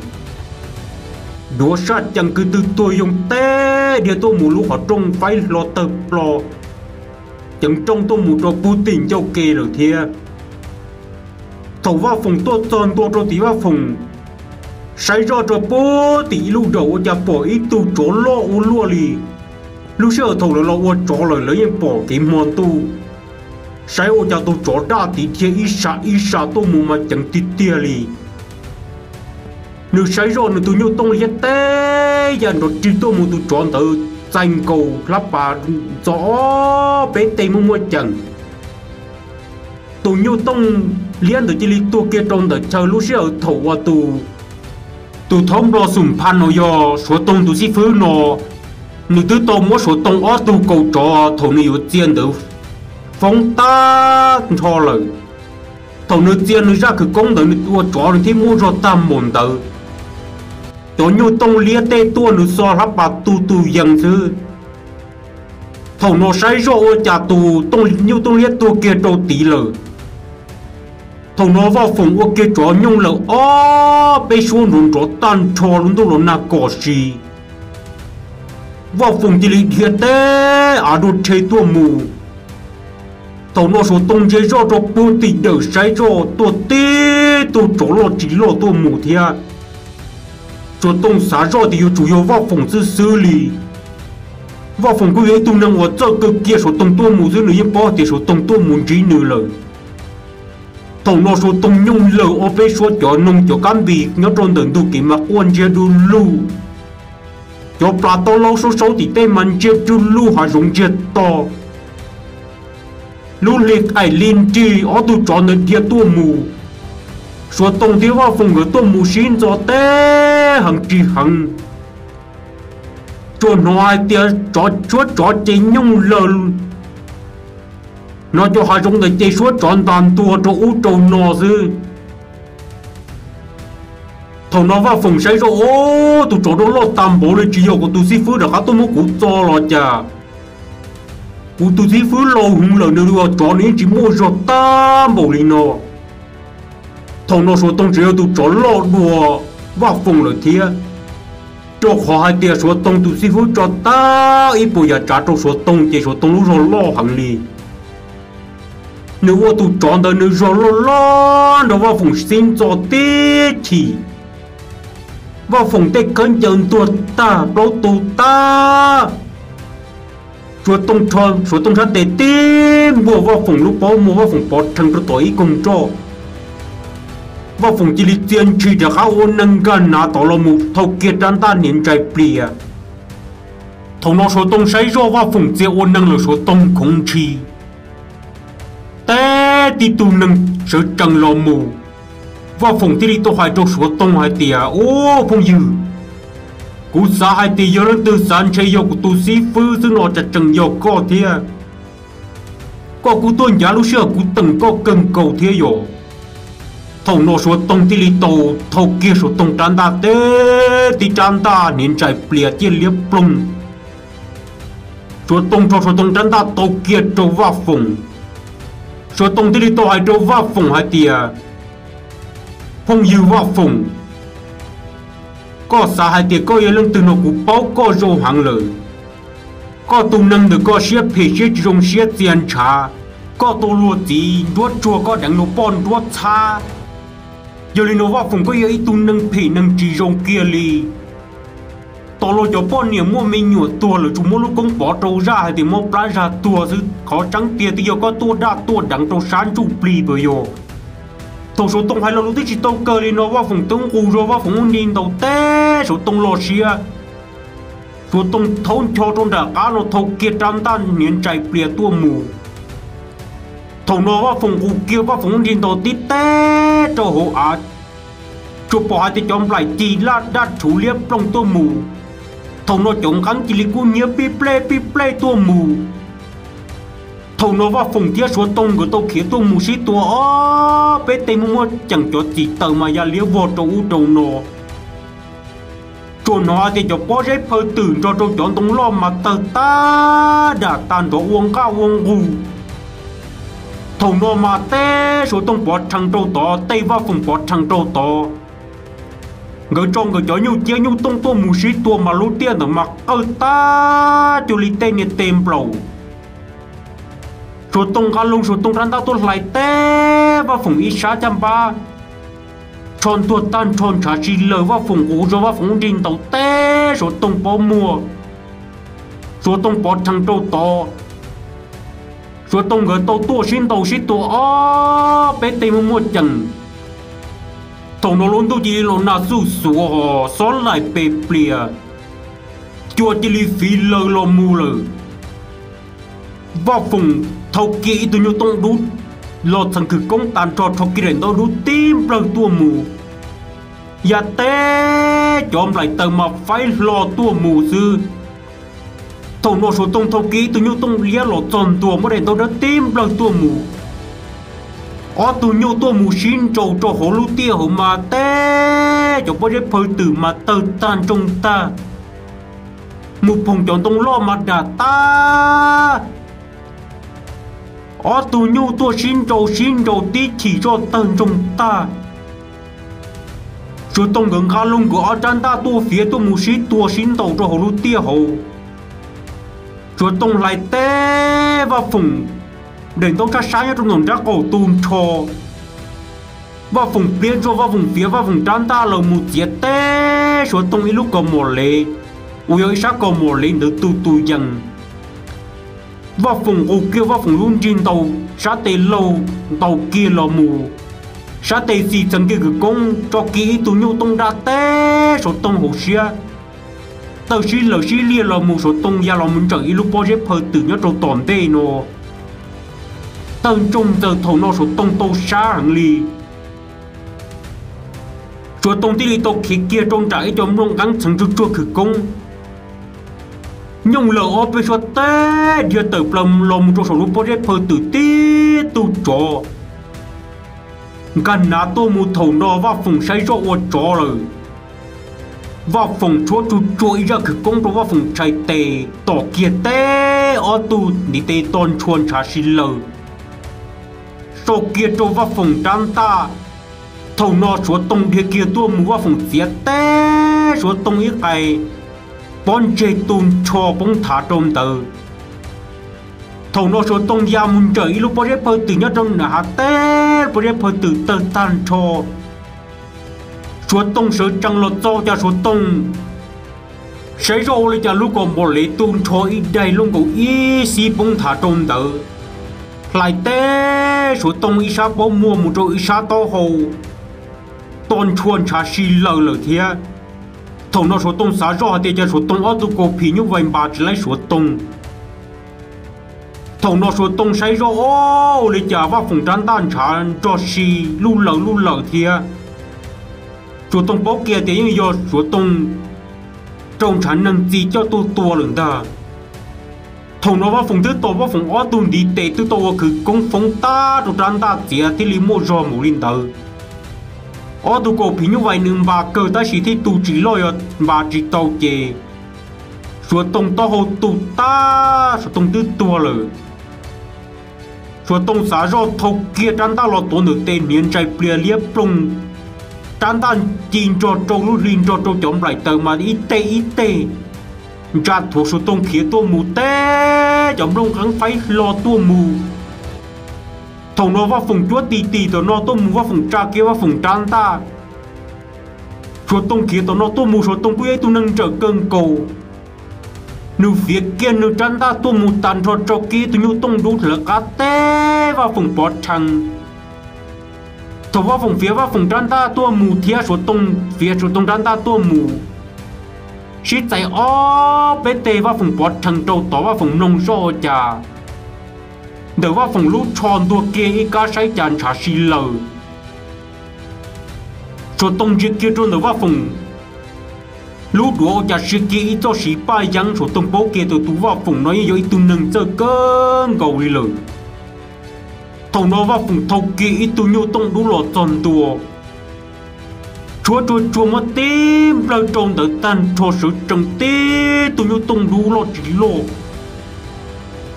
Duav saj cees kwv tw tuag yoo teb dhia tuaj mus lub qhov rooj faib hlo tawg plo, ceev rooj tuaj mus rau puag tim ncauj ke lawm thiab. Thaum Vaj Foom tuaj txog ntua rau tim, Vaj Foom saib zoj rau puag tim ib lub daus ua cas pom ib tug tsov loj ua luaj li. Lub sij hawm thaum lawv los ua tsov lawm lawv yeej pom kev hmo ntuj. Saib ua cas tus tsov daj tiv dhia ib sab ib sab tuaj mus mas ceev tiag tiag li. Nws saib zoj nws tus nyuj tooj liab teb ya nrov rig tuaj mus, tus tsov ntawd txais nkaus hlab pas ntxo ob peb teg muaj muaj ceem. Tus nyuj tooj liab ntawd cia li tuag kiag rau ntawm chaw. Lub sij hawm thaum uas tus thaub nplog xum pha no yog Suav Toog tus xib fwb no, nws twb tau muab Suav Toog ob tug kaus tsov thaum nws yuav txia ntawd foob tag nrho lawm. Thaum nws txia nws zaj khawv koob ntawd nws ua tsov nws thiaj muaj zog tag npaum ntawd. Cov nyuj tooj liab tej tuaj nws xo hlab pas tu tu yees xwb. Thaum no saib zoj ua cas tus nyuj tooj liab tuag kiag rau tid lawm. Thaum no Vaj Foom ua kiag tsov nyooj lawm ob peb suab nrov nrov tag nrho lub ntuj los nag kom si. Vaj Foom cia li dhia teb av dua rhe tuaj mus. Thaum no Suav Toog ntsia zoj rau puag tim dawm saib zoj tuaj tib tug tsov loj tsis loj tuaj mus thiab. Suav Toog xav zoj tias yuav tsum yog Vaj Foom xwb xwb li. Vaj Foom kuj yog ib tug neeg uas txawj kawg kiag Suav Toog tuaj mus xwb, nws yeej paub tias Suav Toog tuaj mus ntsib nws lawm. Thaum no Suav Toog nyooj lawm ob peb suab cov noog cov kab npis nyob rau ntawm ntug kev mas quaj ntsiag du lug. Cov plas taub laub saub saub tim tej mas ntsiag du lug hav zoov ntsiag to. Lub hli qaim li nrig ob tug tsov ntawd dhia tuaj mus. Suav Toog thiab Vaj Foom nkawd tuaj mus sib ntxo teb heev ris heev. Tsuas hnov hais tias tsov, suab tsov ces nyooj lawm. Hnov cov hav zoov ntawd ces suab tsov ntas ntua rau ub rau no xwb. Thaum no Vaj Foom saib zoj, o, tus tsov loj loj tag npaum li, tsis yog kuv tus xib fwb rov qab tuaj muab kuv txo los cas. Kuv tus xib fwb laus heev lawm, nws ua tsov nws yeej tsis muaj zog tag npaum li no. Thaum no Suav Toog tseem yog tus tsov loj dua Vaj Foom lawm thiab, rau qhov hais tias Suav Toog tus xib fwb tso tag ib puas yam tsav rau Suav Toog ces Suav Toog lub zog loj heev li. Nws ua tus tsov ntawd nws zog loj loj nrog Vaj Foom sib ntxo tib chim. Vaj Foom tej khaub ncaws ntuag tag plaub tu tag. Suav Tooj, Suav Tooj sab tes tib npuaj Vaj Foom lub paub muag, Vaj Foom pov rhees rau tom ib koog nroj. Vaj Foom cia li txia ntshis rov qab ua neeg nkag nav tod los mus thau kiag rab ntaj hniav ntsais plias. Thaum no Suav Tooj saib zoj Vaj Foom txia ua neeg lawm Suav Tooj khoov ntshis. Teb tib tug neeg sawv tsees los mus, Vaj Foom thiaj li tau hais rau Suav Tooj hais tias, Ub phooj ywg, kuv xav hais tias yog leej twg xav ntshe yog kuv tus xib fwb xwb no, cas tseem yog koj thiab. Koj kuj tuaj ncav lub sij hawm kuv teem koj kawg nkaus thiab yom. Thaum no Suav Tooj thiaj li tau thau kiag Suav Tooj rab ntaj, teb tib rab ntaj hniav ntsais plias ciaj liab ploog. Suav Tooj rho Suav Tooj rab ntaj tau kiag rau Vaj Foom. Suav Tooj thiaj li tau hais rau Vaj Foom hais tias, phooj ywg Vaj Foom, koj xav hais tias koj yog leej twg no kuv paub koj zoo heev lawm. Koj tus neeg ntawm koj siab phem siab tsis zoo siab txias ntshav, koj tus luag txiv nruab tsuag koj deev luag poj nruab txhab. Yog li no Vaj Foom koj yog ib tug neeg phem neeg tsis zoo kiag li. Tos luag cov poj niam muaj me nyuam tuag lawm tsuas muab lub koob pov rau zaj hais tias muab plab zag tuag xwb, qhov tseeb tiag twb yog koj tuaj daj tuaj deev rau sab ntsuj plig puas yog? Thaum Suav Tooj hais lo lus twb tsis tau kawg li no Vaj Foom twb nqus zog Vaj Foom lub nrig ntaus teb Suav Tooj lub siab. Suav Tooj thaub ncho rau nram qab no thau kiag rab ntaj hniav ntsais plias tuaj mus. Thaum no Vaj Foom nqus kiag Vaj Foom lub nrig ntaus tib teb rau hauv av, tsuas pom hais tias cov nplaim ci laj daj rhuv liab ploog tuaj mus. Thaum no cov nqeeb cia li kub hnyiab pij plej pij plej tuaj mus. Thaum no Vaj Foom thiab Suav Tooj nkawd tau khiav tuaj mus sib tua ob peb teg muaj muaj ceem cov txim taws mas ya liab vog rau ub rau no. Tsuas hnov hais tias cov pob zeb phaw twm nrog rau cov ntoo loj mas tawg tag dam tag nrho ua nqaj ua nqug. Thaum no mas teb Suav Tooj pov rhees rau tod, tej Vaj Foom pov rhees rau tod. Nkawd tso nkawd cov nyuj ciab nyuj tooj tuaj mus sib tua mas lub tiaj ntawd mas qawj tag cuag li tej niag tes nplaum. Suav Tooj nqa loo Suav Tooj rab ntaj tuaj hlais teb Vaj Foom ib sab caj npab, tsho ntuag tag nrho ntshav si laws. Vaj Foom nqus zog Vaj Foom lub nrig ntaus teb Suav Tooj pob muag, Suav Tooj pov rhees rau tod. Suav Tooj nkawd tau tuaj sib ntaus sib tua ob peb teg muaj muaj ceem. Thaum no lub ntuj cia li los nag xuj xuav hos xob laim pes plias, cua cia li fiv laws los mus lawm. Vaj Foom thau kiag ib tug nyuj tooj dub los txheem khawv koob tag nrho rho kiag daim ntaub dub tib nplawg tuaj mus, ya teb cov nplaim taws mas faib hlo tuaj mus xwb. Thaum no Suav Tooj thau kiag ib tug nyuj tooj liab los txog ntua muab daim ntaub dawb tib nplawg tuaj mus. Ob tug nyuj tuaj mus sib nraus rau hauv lub tiaj hauv mas teb cov pob zeb phaw twm mas tawg tag ntsoog tag, mus phoom cov ntoo loj mas dam tag. Ob tug nyuj tuaj sib nraus sib nraus tib chim zoj tawg ntsoog tag. Suav Tooj nkawd nqa loo nkawd ob rab ntaj tuaj fiav tuaj mus sib tua sib ntaus rau hauv lub tiaj hauv. Suav Tooj hlais teb Vaj Foom daim ntaub sab sab nyob rau nraum nraub qaum tu nrho. Vaj Foom pliab ntsuag, Vaj Foom fiav Vaj Foom rab ntaj los mus txiav teb Suav Tooj ib lub kaus mom lev, uas yog ib sab kaus mom lev ntawd tu tus yees. Vaj Foom nqus kiag Vaj Foom lub nrig ntaus sab tes laug ntaus kiag los mus, sab tes xis txheev kiag khawv koob tso kiag ib tug nyuj tooj daj teb Suav Tooj hauv siab, tawg sib laws sib liag los mus. Suav Tooj ya los mus ntsawm ib lub pob zeb phaw twm nyob rau tom ntej no. Tawg ntsoog ntxaws, thaum no Suav Tooj tau sab heev li. Suav Tooj thiaj li tau khiav kiag rau nram ib co nplooj nqeeb txheev tsuag tsuag khawv koob, nyooj lawm ob peb suab teb dhia tawm plaws los mus rau saum lub pob zeb phaw twm tib tug tsov nkag nav tuaj mus. Thaum no Vaj Foom saib zoj ua tsov lawm. Vaj Foom tshuab tsuag tsuag ib zaj khawv koob rau Vaj Foom tshais tes tom kiag teb ob tug ntiv tes to ntshua ntshav si laws, sau kiag rau Vaj Foom rab ntaj. Thaum no Suav Tooj dhia kiag tuaj mus, Vaj Foom txiav teb Suav Tooj ib qais pob ntseg tu nrho poob nthav rau ntawd. Thaum no Suav Tooj ya mus ntsawm ib lub pob zeb phaw twm nyob rau nram hav teb, pob zeb phaw twm tawg tag nrho. Suav Tooj sawv tsees los txog, cas Suav Tooj saib zoj ua li cas lub kaus mom lev tu nrho ib daig looj nkaus ib xib poob nthav rau ntawd. Hlais teb Suav Tooj ib sab pob muag mus rau ib sab taub hau, to ntshua ntshav si laws lawm thiab. Thaum no Suav Tooj xav zoj hais tias cas Suav Tooj ob tug kaus phim nyuj vais npas tsis laib Suav Tooj. Thaum no Suav Tooj saib zoj, o, ua li cas Vaj Foom rab ntaj ntshav nrog si luj laws luj laws thiab. Suav Tooj paub kiag tias yeej yog Suav Tooj raug ntshav neeg txi coj tuaj tua lawm ntag. Thaum no Vaj Foom twb tos Vaj Foom ob tug ntiv tes twb tau ua khawv koob foob tag rau rab ntaj txiav thiaj li muaj zog mus li ntawd. Ob tug kaus phim nyuj vais nws npas kawg tab sis thiaj tu tsis loj, yog npas tsis tau ces Suav Tooj taub hau tu tag, Suav Tooj twb tuag lawm. Suav Tooj xav zoj thau kiag rab ntaj los tuav ntawm tes hniav ntsais plias liab ploog, rab ntaj ci nrog rau lub hli nrog rau cov nplaim taws mas ib teg ib teg ntsa thuav Suav Tooj khiav tuaj mus teb cov nplooj qeeb faib hlo tuaj mus. Thaum no Vaj Foom cuab ti ti tom no tuaj mus, Vaj Foom tsa kiag Vaj Foom rab ntaj. Suav Tooj khiav tom no tuaj mus, Suav Tooj kuj yog ib tug neeg nrawm kawg nkaus. Nws fiav kiag nws rab ntaj tuaj mus tas nrho rau kiag ib tug nyuj tooj dub hlawv qab teb Vaj Foom pov rhees. Thaum Vaj Foom fiav Vaj Foom rab ntaj tuaj mus thiab Suav Tooj fiav Suav Tooj rab ntaj tuaj mus, sib txais ob peb teg Vaj Foom pov rhees rau tod, Vaj Foom mloog zoj ua cas ntawm Vaj Foom lub tsho ntuag kiag ib kab saib cas ntshav si lawm. Suav Tooj ntsia kiag rau ntawm Vaj Foom lub duav ua cas sia kiag ib txoj siv paj yeeb, Suav Tooj paub kiag tias tus Vaj Foom no yeej yog ib tug neeg txawj kawg nkaus li lawm. Thaum no Vaj Foom thau kiag ib tug nyuj tooj dub los txog ntua, tshuab tsuag tsuag muab tib nplawg rau ntawd tag nrho sawv tsees tib tug nyuj tooj dub loj tsis loj,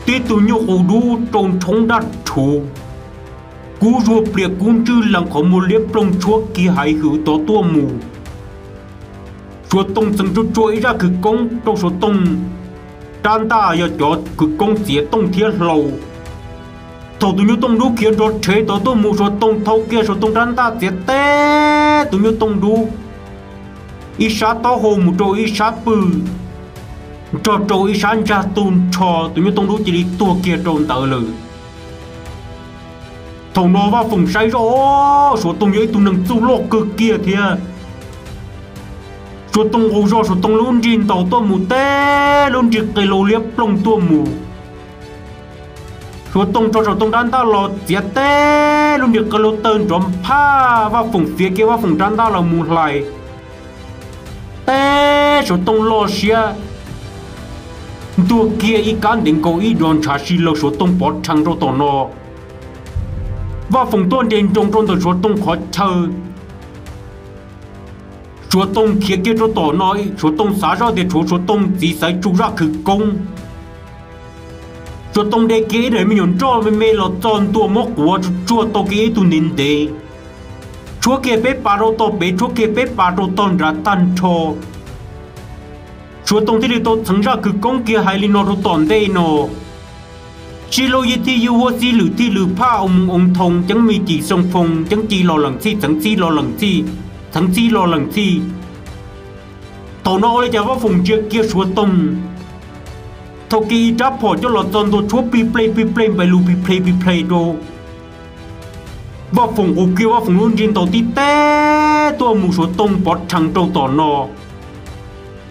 tib tug nyuj qus dub rau nrhoob daj rhuv, kub zuag plias kub ntswj lees qhov muag liab ploog tshuab kiag haiv hwm tod tuaj mus. Suav Tooj txeev tsuag tsuag ib zaj khawv koob rau Suav Tooj rab ntaj yog cov khawv koob txiav tooj thiab hlau. Thaum tus nyuj tooj dub khiav nrov rhev tod tuaj mus, Suav Tooj thau kiag Suav Tooj rab ntaj txiav teb tus nyuj tooj dub ib sab taub hau mus rau ib sab pwg, nrog rau ib sab ntsag tu nrho, tus nyuj tooj dub cia li tuag kiag rau ntawd lawm. Thaum no Vaj Foom saib zoj, Suav Tooj yog ib tug neeg txuj loj kawg kiag thiab. Suav Tooj nqus zog Suav Tooj lub nrig ntaus tuaj mus teb lub nrig qe lau liab ploog tuaj mus. Suav Tooj rho Suav Tooj rab ntaj los txiav teb lub nrig qe lau tawg nrov phaj, Vaj Foom fiav kiag Vaj Foom rab ntaj los mus hlais teb Suav Tooj loj siab ntuag kiag ib kab ntev nkaus ib dos ntshav si lawm, Suav Tooj pov rhees rau tom no. Vaj Foom tuaj nres nroos rau ntawm Suav Tooj qhov chaw. Suav Tooj khiav kiag rau tom no, Suav Tooj xav zoj tias tshuav Suav Tooj txiv xaiv tsu zaj khawv koob. Suav Tooj de kiag ib daim me nyuam nroj me me los txog ntua muab quav tsuag tsuag tau kiag ib tug ntev ntev, tshuab kiag peb pas rau tog pem, tshuab kiag peb pas rau tog nrad tag nrho. Suav Tooj thiaj li tau txheev zaj khawv koob kiag hais li no rau tom ntej no: Sib lub yib thij yub huab xib lwm thij lwm phaj oo moo oo thoo ceeb me cim xoo phoo ceeb ci los leem txhij txheev txhij los leem txhij txheev txhij los leem txhij. Thaum no ua li cas Vaj Foom ntsia kiag Suav Tooj, thau kiag ib rab phom coj los txog ntua tshuab plig plej plig plej npaim lus plig ple plig ple rau. Vaj Foom nqus kiag Vaj Foom lub nrig ntaus tib teb tuaj mus, Suav Tooj pov rhees rau tom no.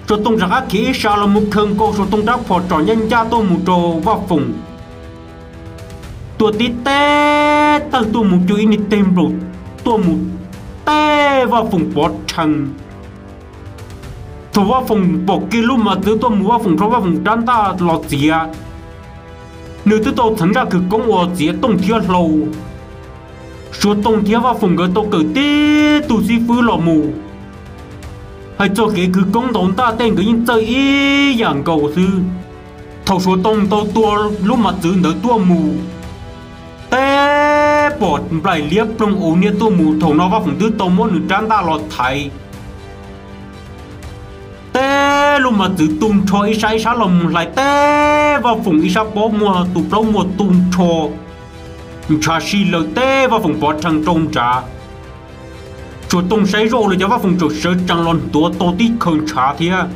Suav Tooj rov qab khiav ib sab los mus khaws nkaus Suav Tooj rab phom tsom ncaj ncaj tuaj mus rau Vaj Foom, tua tib teb tawg tuaj mus cuag ib niag teg nplaum tuaj mus teb Vaj Foom pov rhees. Thaum Vaj Foom pom kiag lub mas txwv tuaj mus, Vaj Foom rho Vaj Foom rab ntaj los txiav. Nws twb tau txheev zaj khawv koob uas txiav tooj thiab hlau. Suav Tooj thiab Vaj Foom nkawd tau kawm tib tug xib fwb los mus. Hais txog kev khawv koob ntaus ntaj tej nkawd yeej txawj ib yam nkaus xwb. Thaum Suav Tooj tau tua lub mas txwv ntawd tuaj mus, teb pom nplaim liab ploog u niaj tuaj mus, thaum no Vaj Foom twb tau muab nws rab ntaj los thaiv. Teb lub mas txwv tu nrho ib sab ib sab los mus hlais teb Vaj Foom ib sab pob muag tus plaub muag tu nrho, ntshav si lawm teb Vaj Foom pov rhees rau nrad. Suav Tooj saib zoj ua li cas Vaj Foom tseem sawv tsees los ntuav tau tib khaws ntshav thiab.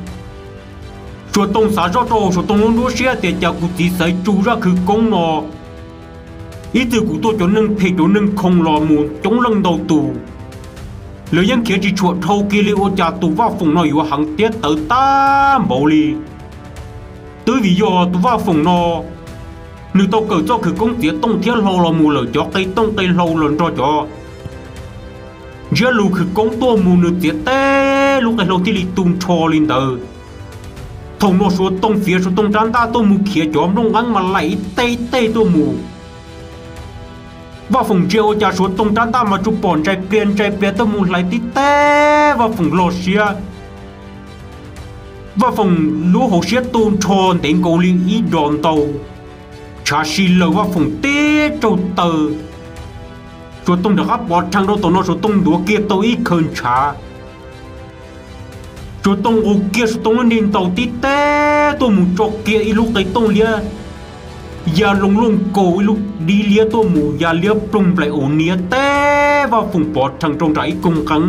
Suav Tooj xav zoj rau Suav Tooj lub nruab siab tias cas kuv txiv xaiv tsu zaj khawv koob no, ib txwm kuv tua cov neeg phem cov neeg khoom los mus coob leej ntau tus, lawv yeej khiav tsis tshua dhau kiag li, ua cas tus Vaj Foom no yuav heev tiab tawv tag npaum li. Twb vim yog tus Vaj Foom no, nws tau kawm txoj khawv koob txiav tooj thiab hlau los mus lawm, cov qe tooj qe hlau los nrog cov ntsiab lus khawv koob tuaj mus, nws txiav teb lub qe hlau thiaj li tu nrho li ntawd. Thaum no Suav Tooj fiav Suav Tooj rab ntaj tuaj mus khiav cov nplooj nqeeb mas laim ib teg ib teg tuaj mus. Vaj Foom ntsia ua cas Suav Tooj rab ntaj mas tsuas pom ntsais plias ntsais plias tuaj mus hlais tib teb Vaj Foom lub siab. Vaj Foom lub hauv siab tu nrho ntev nkaus li ib dos ntau. Ntshav si laws Vaj Foom tib tsaug taw, Suav Tooj rov qab pov rhees rau tom no, Suav Tooj ntuav kiag tau ib khaws ntshav. Suav Tooj nqus kiag Suav Tooj lub nrig ntaus tib teb tuaj mus tso kiag ib lub qe tooj liab ya loo looj kaus ib lub dib liab tuaj mus ya liab ploog nplaim ua niab teb Vaj Foom pov rhees rau nram ib koog nqeeb.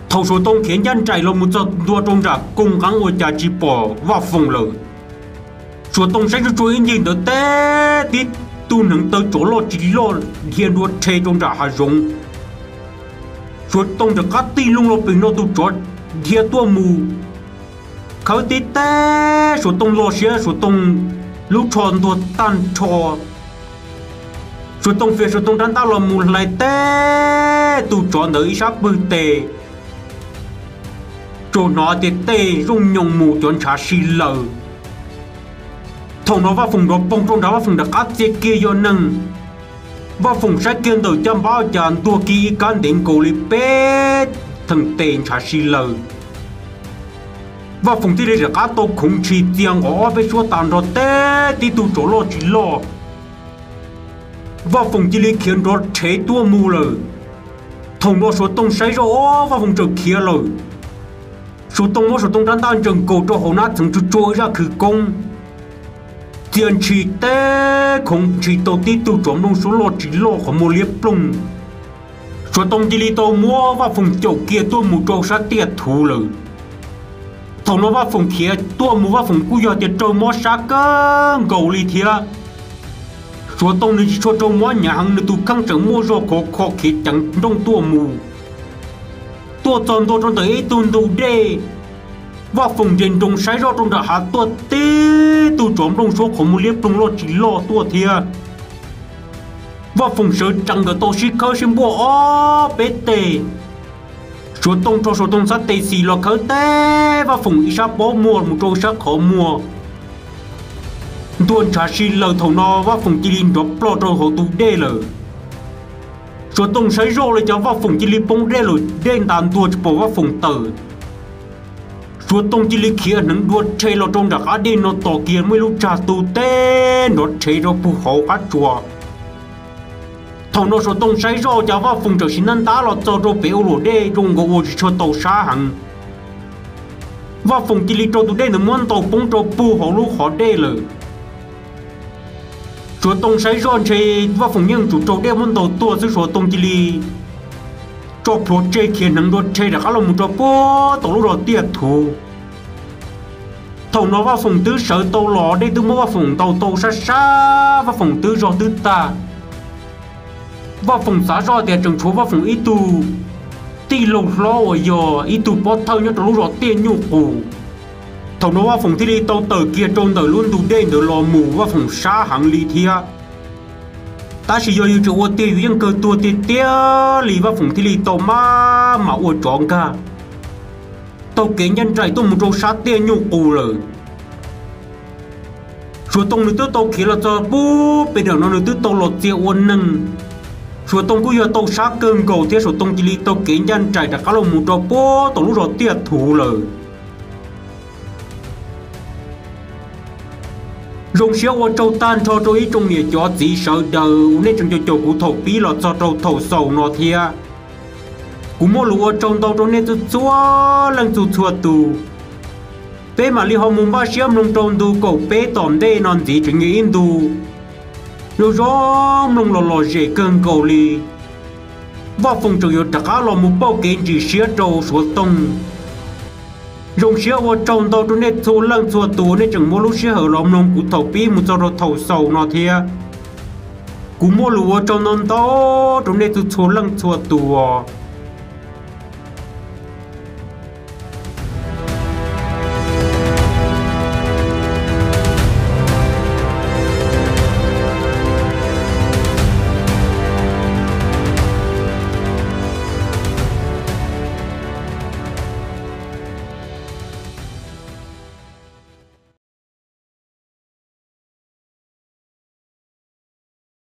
Thaum Suav Tooj khiav ncaj nraim los mus txog ntua rau nram koog nqeeb ua cas tsis pom Vaj Foom lawm. Suav Tooj saib tsuj tsuag ib ncig ntawd teb tib tug hneev taw tsov loj tsis loj dhia nrua rhe rau nram hav zoov. Suav Tooj rov qab tig loo los pem no tus tsov dhia tuaj mus khawb tib teb Suav Tooj loj siab, Suav Tooj lub tsho ntuag tag nrho. Suav Tooj fias Suav Tooj rab ntaj los mus hlais teb tus tsov ntawd ib sab pwg tes, tsuas hnov tias tej zooj nyoos mus cov ntshav si laws. Thaum no Vaj Foom nrov poog rau nrad, Vaj Foom rov qab txia kiag yog neeg. Vaj Foom saib kiag ntawm caj npab cas ntuag kiag ib kab ntev nkaus li peb theem tes ntshav si laws. Vaj Foom thiaj li rov qab tau khoov ntshis txia nqov ob peb suab tas nrho teb tib tug tsov loj tsis loj. Vaj Foom cia li khiav nrov rhev tuaj mus lawm. Thaum no Suav Tooj saib zoj, Vaj Foom tseem khiav lawm. Suav Tooj muab Suav Tooj rab ntaj ntsaws nkaus rau hauv hnab txheev tsuj tsuag ib zaj khwv koob, txia ntshis teb khoov ntshis tau tib tug tsov nplooj suab loj tsis loj qhov muag liab ploog. Suav Tooj cia li tau muab Vaj Foom caum kiag tuaj mus rau sab tiaj thuv lawm. Thaum no Vaj Foom khiav tuaj mus, Vaj Foom kuj yog tias raug mob sab kawg nkaus li thiab. Suav Tooj nws tsis tshua raug mob hnyav heev, nws tus kheej tseem muaj zog khov kho khiav ceev nrooj tuaj mus. Tuaj txog ntua rau ntawm ib tug ntug dej, Vaj Foom nres nroos saib zoj rau nram hav tuaj tib tug tsov nplooj suab qhov muag liab ploog loj tsis loj tuaj thiab. Vaj Foom sawv tsees nkawd tau sib khawb sib npuaj ob peb teg. Suav Tooj rho Suav Tooj xab tes xis los khawb teb Vaj Foom ib sab pob muag mus rau sab qhov muag. Ntuag ntshav si laws, thaum no Vaj Foom cia li nrov ploj rau hauv tus dej lawm. Suav Tooj saib zoj li cas Vaj Foom cia li poob dej lawm, dej ntas ntuag tsis pom Vaj Foom tawm. Suav Tooj cia li khiav hneev dua rhe los rau nram qab dej no tos kiag muaj ib lub tsag tu teb nrov rhe rau puag hauv qab tsuas. Thaum no Suav Tooj saib zoj cas Vaj Foom tseem sim ntab ntab los txog rau pem ua luam dej zoo nkaus ua tsis tshua tau sab heev. Vaj Foom cia li raug tus dej ntawd muab ntaus poob rau puag hauv lub qhov dej lawm. Suav Tooj saib zoj ntshe Vaj Foom yeej tsum raug dej muab ntaus tuag xwb, Suav Tooj cia li tso plhuav tseg khiav hneev dua rhe rov qab los mus rau puag tom lub zos tiaj thuv. Thaum no Vaj Foom twb sawv tau los, dej twb muab Vaj Foom ntaus tau sab sab, Vaj Foom twb zog twb tag. Vaj Foom xav zoj tias tseem tshuav Vaj Foom ib tug tij laug hlob uas yog ib tug pob thawj nyob rau lub zos tiaj nyuj qus. Thaum no Vaj Foom thiaj li tau tawm kiag rau ntawm lub ntug dej ntawd los mus, Vaj Foom sab heev li thiab. Tab sis yog yus tseem ua tiag yus yeej kawg tuag tiag tiag li, Vaj Foom thiaj li tau maj mam ua tsov nkag taug kev ncaj nraim tuaj mus rau sab tiaj nyuj qus lawm. Suav Tooj nws twb tau khiav los txog puag pem nram no, nws twb tau los txia ua neeg. Suav Tooj kuj yog tau sab kawg nkaus thiab, Suav Tooj cia li taug kev ncaj nraim rov qab los mus rau puag tom lub zos tiaj thuv lawm. Zoo siab ua tsaug tag nrho rau ib tsoom niam cov txiv sawv daws uas nej tseem caum caum kuv thaum pib los txog rau thaum xaus no thiab. Kuv muaj lus ua tsaug ntau rau nej txhua txhua leej txhua txhua tus. Peb mam li ho mus npaj siab mloog rau ntu kaum peb tom ntej no ntxiv tseem yog ib ntu zoo zoo mloog los lom zem kawg nkaus li. Vaj Foom tseem yuav rov qab los mus pauj kev ntsim siab rau Suav Tooj. Zoo siab ua tsaug ntau rau nej txhua leej txhua tus uas nej tseem muab lub sij hawm los mloog kuv thaum pib mus txog rau thaum xaus no thiab. Kuv muaj lus ua tsaug ntau ntau rau nej txhua txhua leej txhua tus os.